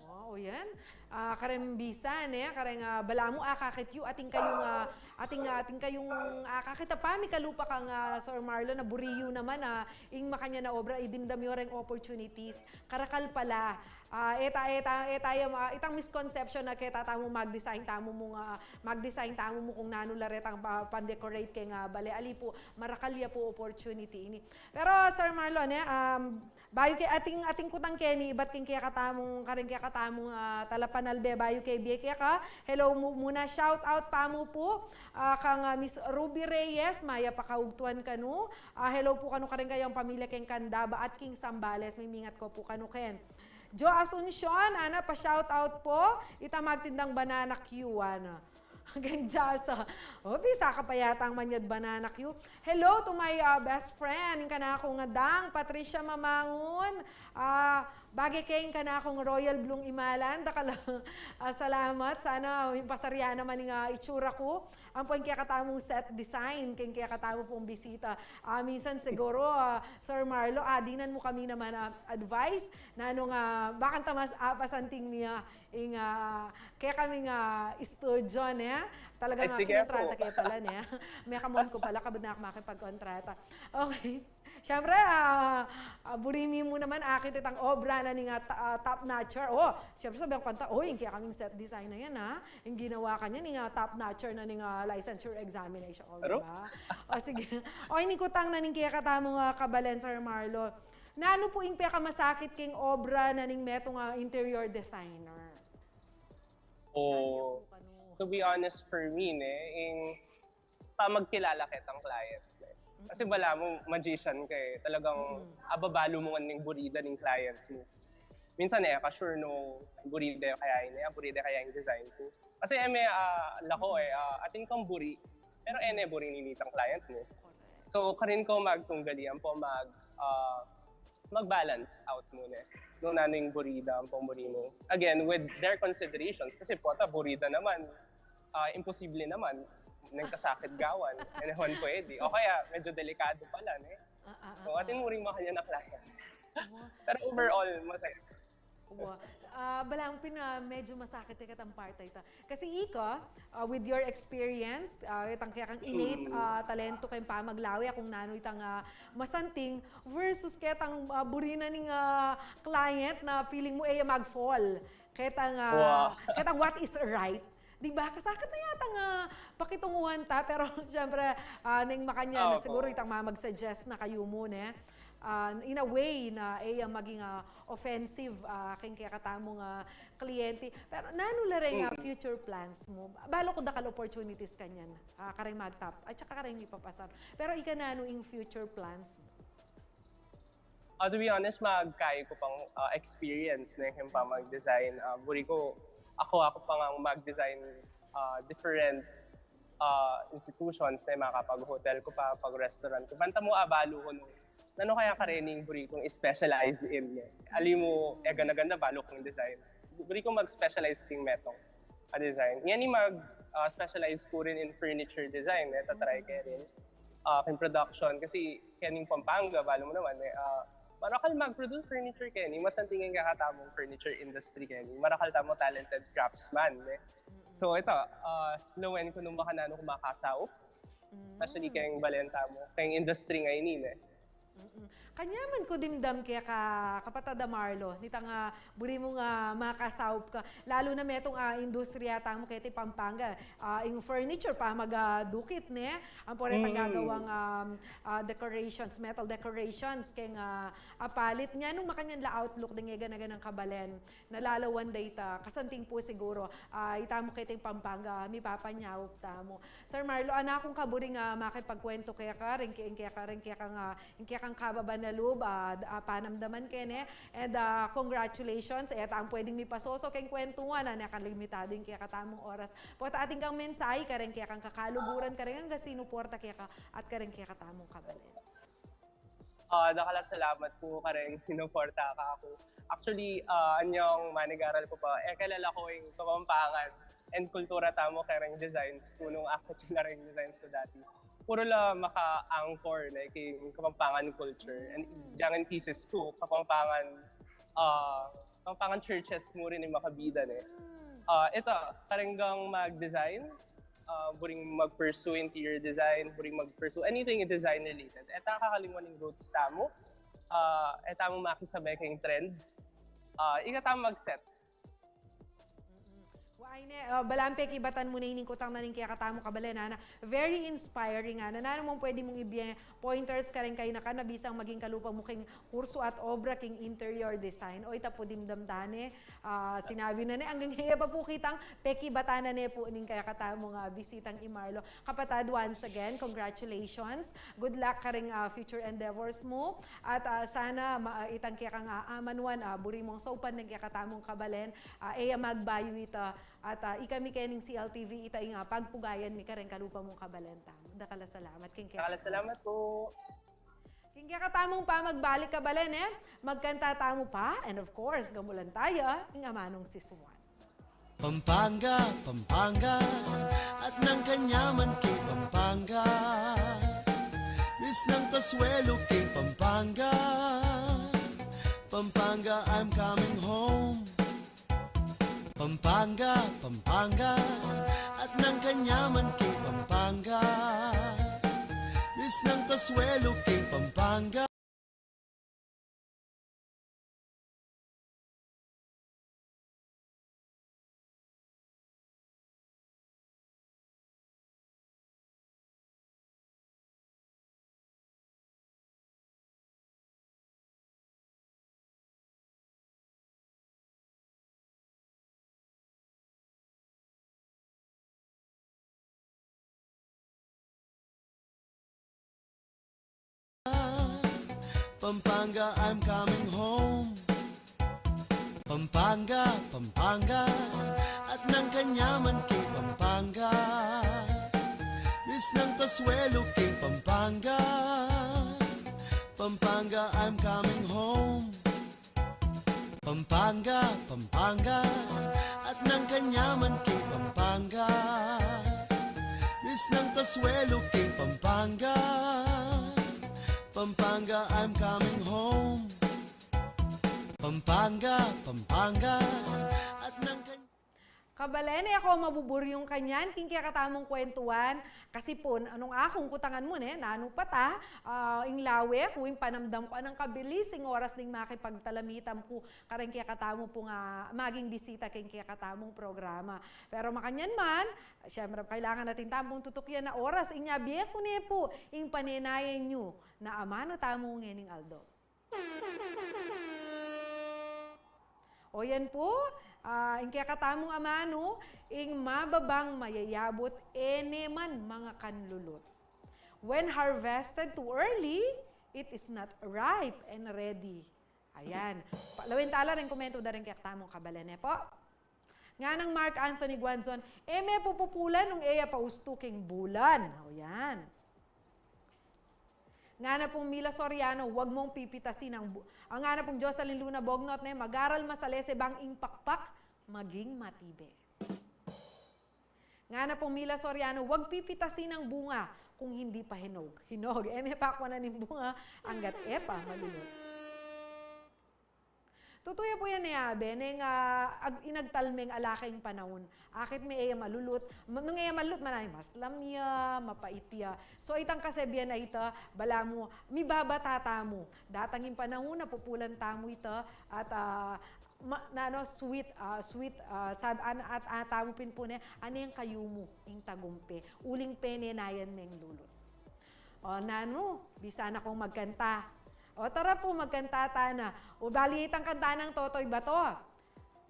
Wow, yan. Ah, kareng bisa, ne? Kareng, ah, balamu, akakit yu, atin kayung, ah, atin, ah, atin kayung, ah, akakit a pamikalupa kang, ah, Sir Marlo, na buri yu naman, ah, ing makanyan a obra, idimdam yu reng opportunities. Karakal pala. Ah, eta, eta, eta, yung, ah, itang misconception na keta tamu mag-design tamu mung, ah, mag-design tamu mu kung nanu la retang pa-, pan-decorate keng, ah, bale. Ali pu, marakal ya pu opportunity ini. Pero, Sir Marlo, ne, um, bayu ke, atin, atin kutang keni, ibat keng kekatamung, kareng kekatamung, ah, talapanalbe, bayu ke bie keka. Hello mu-, muna, shout out pa mu pu, ah, kang, ah, Miss Ruby Reyes, mayap a kaugtuan kanu. Ah, hello pu kanu kareng kayang pamilya keng Candaba at keng Zambales, mimingat ko pu kanu ken. Jo Asuncion, ana, pa-shout out pu, ita magtindang banana cue, ana. Keng Jasa. O, bisa ka pa yatang manyad banana cue. Hello to my, uh, best friend, ing kanakung adang, Patricia Mamangun. Ah, bage ke ing kanakung Royal Blue Imalan, dakal a, ah, salamat. Sana, uh, pasarya naman ing, ah, itsura ku. Ampo ing kekatamung set design, keng kekatamu pung bisita. Ah, minsan siguro, ah, Sir Marlo, ah, dinan mu kami naman, ah, advice. Nanung, ah, bakanta mas, ah, pasanting mi, ah, ing, ah, kekaming, ah, studio, ne? Talagang, Ay, ah, sige kinontrata po. ke pala, ne? Mekamuan ku pala, kabud na ku makipagkontrata. Okay. Siyempre, ah, ah, buri mi mu naman akit itang obra na ning, ah, ta-, ah, top notcher. O, siyempre, sabihan ku kanta, o, ing kekaming set design na yan, ha? Ing ginawa kanya ning, ah, top notcher na ning, ah, licensure examination. O, Pero? Diba? O, sige. O, ini kutang na ning kekatamung, ah, kabalen, Sir Marlo. Nanu pu ing pekamasakit keng obra na ning metung, ah, interior designer? O, to be honest, for me, ne, ing pamagkilala ketang client, ne. Kasi balamu, magician ka, eh. Talagang ababalu mu ngan ing buri da ning client mu. Minsan, e ka sure no buri da kaya ini, ah, buri da kaya ing design ku. Kasi, e, me, ah, lako, e, ah, atin kang buri, pero e ne buri nitang client mu. So, karin ko magtunggali, ampo mag, ah, mag-balance out mu ne. Nung nanu ing buri da, ampo buri mu. Again, with their considerations. Kasi pota buri da naman, ah, imposible naman. Nagkasakit gawan. E naman pwede. O kaya, medyo delikado pala, ne? Ah, ah, ah, So, atin mu ring makanyan a client. Wa-, Pero overall, masaya. wa-, ah, balamu pin, ah, medyo masakit ya ketang part a ita. Kasi ika, ah, with your experience, ah, itang kekang innate, Mm. ah, talento keng pamaglawe, kung nanu itang, ah, masanting, versus ketang, ah, buri na ning, ah, client na feeling mu e ya mag-fall. Ketang, ah, Wa. Ketang what is right. Diba? Kasakit na yatang, ah, pakitunguhan ta, pero siyempre, ah, neng makanyan na Opo. Siguro itang mamag-suggest na kayu mu, ne? Ah, in a way na e ya maging, ah, offensive, ah, keng kekatamung, ah, kliyente. Pero nanu la reng, ah, Mm. future plans mu? Balu ku dakal opportunities kanyan, ah, kareng magtap, at saka kareng mipapasar. Pero ika, nanu ing future plans mu? Ah, to be honest, magkai ku pang, ah, experience ne keng pamag-design. Ah, buri ku, aku, aku pa ngang mag-design, ah, different, ah, institutions ne, makapag-hotel ku pa, pag-restaurant ku. Banta mu abalu ku nung nanu kaya karening buri kung specialize in, ne. Ali mu, e ganda-ganda balu kung design. Buri ku mag-specialize keng metung a design. Ngeni mag, ah, specialize ku rin in furniture design, ne, tatry ke rin. ah, keng production. Kasi keni Pampanga, balu mu naman, eh, ah, marakal mag-produce furniture keni, masanting ing kekatamung furniture industry keni. Marakal tamu talented craftsman, eh. So, ita, ah, lawen ku nung makananu ku makasaup. Especially keng balen tamu, keng industry ngeni, eh. Mm-mm. Kanyaman ku dimdam keka, kapatad a Marlo, nitang, ah, buri mung, ah, makasaup ka. Lalu na metung, ah, industriya tamu keti Pampanga. Ah, ing furniture pa magdukit, ne? Ampo retang gagawang, um, ah, decorations, metal decorations, keng, ah, apalit. Nya nung makanyan la outlook deng e gana-ganang kabalen, nalalawan da ita, kasanting pu siguru, ah, itamu keting Pampanga, mipapanyaup tamu. Sir Marlo, ana kung kaburing, ah, makipagkwentu keka, ring ke-, ring keka, ring kekang, ah, ring kekang kababan a lub, ah, d-, ah, panamdaman keni, and, ah, congratulations, e tang pwedeng mipasoso keng kwentuan, ah, ne kang limitadu ing kekatamung oras. Pota atin kang mensahe kareng kekang kakaluguran, kareng anggang sinuporta keka, at kareng kekatamung kabalen. Ah, dakal a salamat pu kareng sinuporta kaku. Actually, ah, anyang manigaral ku pa, e kilala ku ing Kapampangan and kultura tamu kareng designs ku nung aku tsinareng designs ku dati. Puru la maka-anchor, like, ing Kapampangan culture. And dyang thesis ku, Kapampangan, ah, Kapampangan churches mu rin ing makabida, ne. Ah, ita, kareng anggang mag-design, ah, buring mag-pursue interior design, buring mag-pursue anything design related. E ta kakalingwan ing roots tamu, ah, e tamu makisabay keng trends, ah, ika tamu mag-set. Mm-mm. Wa, ay ne, ah, balang pekibatan mu ne ining kutang na ning kekatamung kabalen, ana. Very inspiring, ana. Nanu mung pwede mung ibie pointers kareng kainakan a bisang maging kalupa mu keng kursu at obra keng interior design. O, ita pu dimdam ta ne, ah, sinabi na ne, anggang e ya pa pu kitang pekibatan na ne pu ning kekatamung, ah, bisitang i Marlo. Kapatad, once again, congratulations. Good luck kareng, ah, future endeavors mu. At, ah, sana ma-, ah, itang kekang, ah, amanuan, ah, buri mung saupan deng kekatamung kabalen, ah, e ya magbayu ita. At, ah, ikami kening C L T V, ita ing, ah, pagpugayan mi kareng kalupa mung kabalen tamu. Dakal a salamat keng kekatamung. Dakal a salamat pu. King kekatamung pamagbalik kabalen, e, magkanta tamu pa, and of course, gamulan taya ing amanung sisuan. Pampanga, Pampanga, at nang kanyaman king Pampanga. Misnang kasuelo king Pampanga. Pampanga, I'm coming home. Pampanga, Pampanga, at nang kanyaman king Pampanga. Misnang kasuelo king Pampanga. Pampanga, I'm coming home. Pampanga, Pampanga, at nang kanyaman king Pampanga. Misnang kasuelo king Pampanga. Pampanga, I'm coming home. Pampanga, Pampanga, at nang kanyaman king Pampanga. Misnang kasuelo king Pampanga. Pampanga, I'm coming home. Pampanga, Pampanga, at nang kan- Kabalen, e ku mabuburyung kanyan king kekatamung kwentuan, kasi pu, nung akung kutangan mu ne, nanu pa ta, ah, ing lawe ku, ing panamdam ku, anang kabilis ing oras ning makipagtalamitam ku kareng kekatamu pung, ah, maging bisita keng kekatamung programa. Pero makanyan man, siyempre, kailangan natin tamu pung tutukyan a oras, inya bie ku ne pu ing panenayan yu na amanu tamu ngening aldo. O yan pu, ah, ing kekatamung amanu, ing mababang mayayabut, e ne man mangakanlulut. When harvested too early, it is not ripe and ready. Ayan. Pa-, lawen ta la reng komento da reng kekatamung kabalen, e pu? Nganang Mark Anthony Guanzon, e me pupupulan nung e ya pa ustu king bulan. O yan. Ngana pung Mila Soriano, wag mong pipitasin ang bu-, ang ngana pung Jocelyn Luna Bognot, ne, mag-aral masalese bang ing pakpak maging matibe. Ngana pung Mila Soriano, wag pipitasin ang bunga, kung hindi pa hinog. Hinog. E ne pa kuanan ing bunga, anggat e pa malulut. Tutu ya pu yan e, abe, neng, ah, ag-, inagtalmeng alakeng panaun. Akit me e ya malulut. Ma-, nung e ya malulut, manay, maslam ya, mapait ya. So, itang kasebian a ita, balamu, mibabata tamu. Datang ing panaun a pupulan tamu ita, at, ah, ma-, nanu, sweet, ah, sweet, ah, sab-, an-, at, at tamu pin pu ne, ane ing kayumu, ing tagumpe. Uling penenayan meng lulut. O, nanu, bisa na kung magkanta. O, tara pu, magkanta tana. O, bali itang kanta nang Totoy Bato.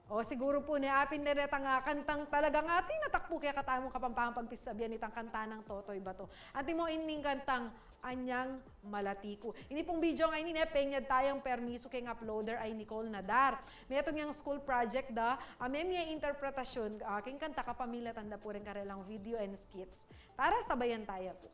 O, siguru pu ne, apin ne retang, ah, kantang talagang atin atak pu kekatamu Kapampangan pagpistabian itang kanta nang Totoy Bato. Antimo ining kantang Anyang Malati Ku. Ini pung video ngeni ne, penyad tayang permisu keng uploader a i Nicole Nadar. Metung yang school project da, a memie interpretasyun, ah, keng kanta kapamilatan da pu reng karelang video and skits. Tara, sabayan taya pu.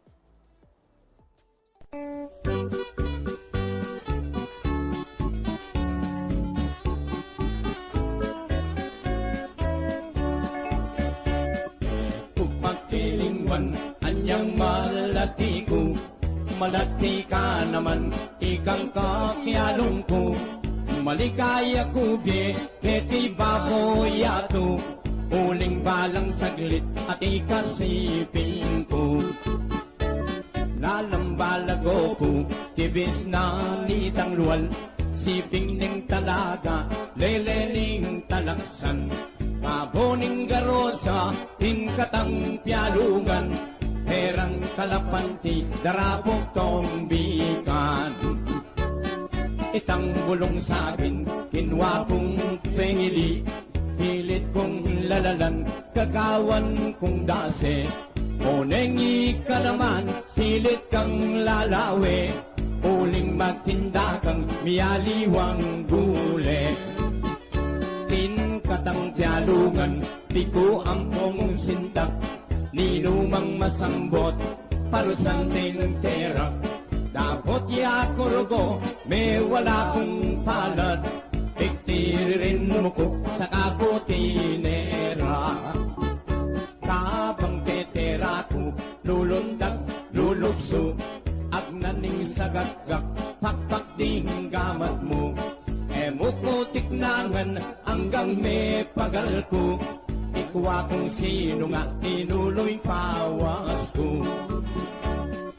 Ku pagkilinguan, anyang malati ku, malati ka naman, ikang kakialung ku, maligaya ku bie, keti babo yatu, uling balang saglit, at ikasiping ku. Lalam balago ku, kibis na nitang lual, siping ning talaga, lele ning talaksan. Pabo ning garosa, ing katang pialungan, herang kalapanti, darapok tong bikan. Itang bulung sabin, kinua kung pengili, pilit kung lalalan, gagawan kung dase. Oneng ika naman, pilit kang lalawe, uling magtinda kang mialiwang gule. Ing katang pialungan, di ku ampong sintak, ninumang masambot, parusan ding tera. Dapot ya ku rugo, mewala kung palad, iktiririn mu ku, saka ku tinera. Kabang tetera ku, lulundag, luluksu, agnan ning sagakgak, pakpak ding gamat mu. E mu ku tiknangan, anggang mepagal ku, ikua kung sinu nga tinuluy pawas ku.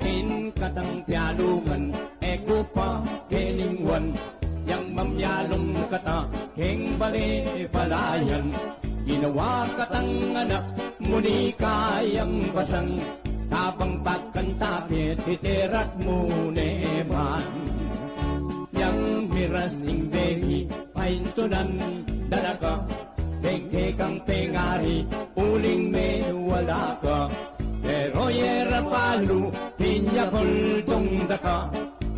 Ing katang pialungan, e ku pa kelinguan, yang mamialung kata, keng bale palayan. Ginawa katang anak, muni kayang basang, kabang pagkanta ke, titerak mu ne man. Yang miras ning bengi, paintunan da na ka, deng kekang pengari, uling mewala ka. Pero yera palu, pinya kultung da ka,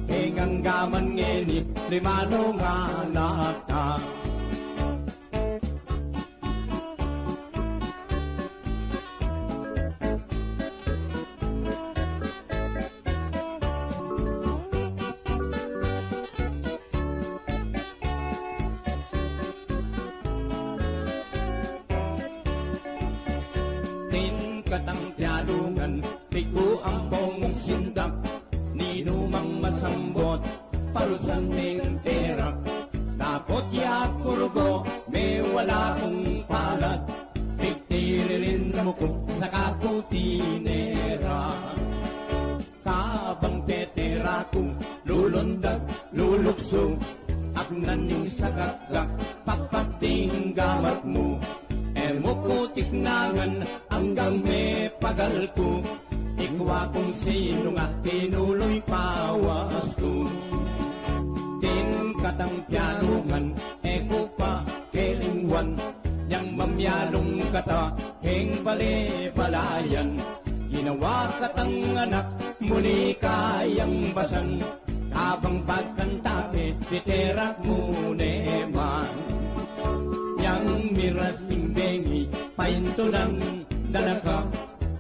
keng anggaman ngeni, limanu nga nata. Ing katang pialungan, di ku ampong sindak, ninumang masambot, parusan ning tera. Dapot ya ku rugo, mewala kung palad, pigtiririn mu ku, saka ku tinera. Kabang tetera ku, lulundag, luluksu, agnan ning sagakgak, pakpak ding gamat mu. E mu ku tiknangan, anggang mepagal ku, ikua kung sinu nga tinuluy pawas ku. Ing katang pialungan, e ku pa kelinguan, yang mamialung kata, keng bale palayan. Ginawa katang anak, muni kayang basang, kabang pagkanta ke, titerak mu ne man. Yang miras ning bengi, paintunan da na ka,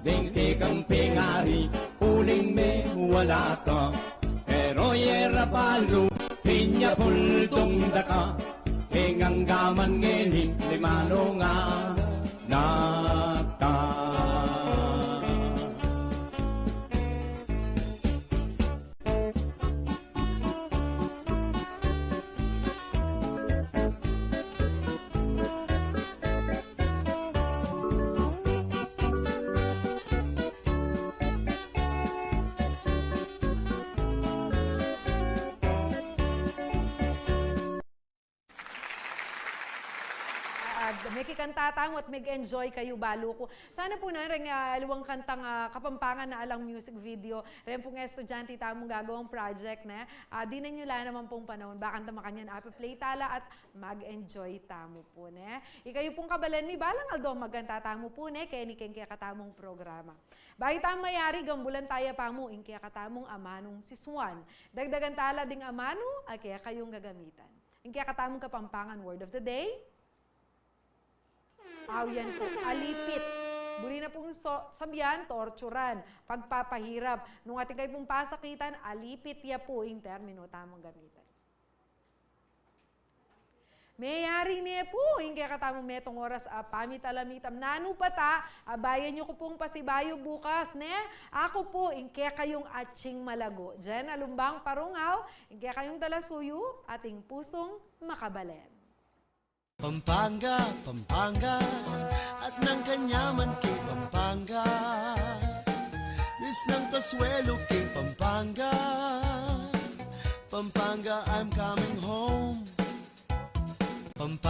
deng kekang pengari, uling mewala ka. Pero yera palu, pinya kultung da ka, keng anggaman ngeni, limanu nga nata. Mekikanta tamu at meg-enjoy kayu balu ku. Sana pu na reng, ah, aliwang kantang, ah, Kapampangan na alang music video. Reng pung estudyante tamung gagawang project, ne? Ah, dinan yu la naman pung panaun. Bakanta makanyan ape-play tala at mag-enjoy tamu pu, ne? Ikayu pung kabalen mi, balang aldo magkanta tamu pu, ne? Keni keng kekatamung programa. Bayu tamu mayari, gambulan taya pamu ing kekatamung amanung sisuan. Dagdagan tala ding amanu a kekayung gagamitan. Ing kekatamung Kapampangan word of the day. Aw, yan pu, alipit. Buri na pung so, sabian, torturan, pagpapahirap. Nung atin kayu pung pasakitan, alipit ya pu ing terminu tamung gamitan. Meyari ne pu ing kekatamung metung oras a pamitalamitam. Nanu pa ta, abayan yu ku pung pasibayu bukas, ne? Aku pu ing kekayung atsing malago, Jen Alumbang Parungaw, ing kekayung talasuyu at ing pusung makabalen. Pampanga, Pampanga, at nang kanyaman king Pampanga. Bis nang kasuelo king Pampanga. Pampanga, I'm coming home.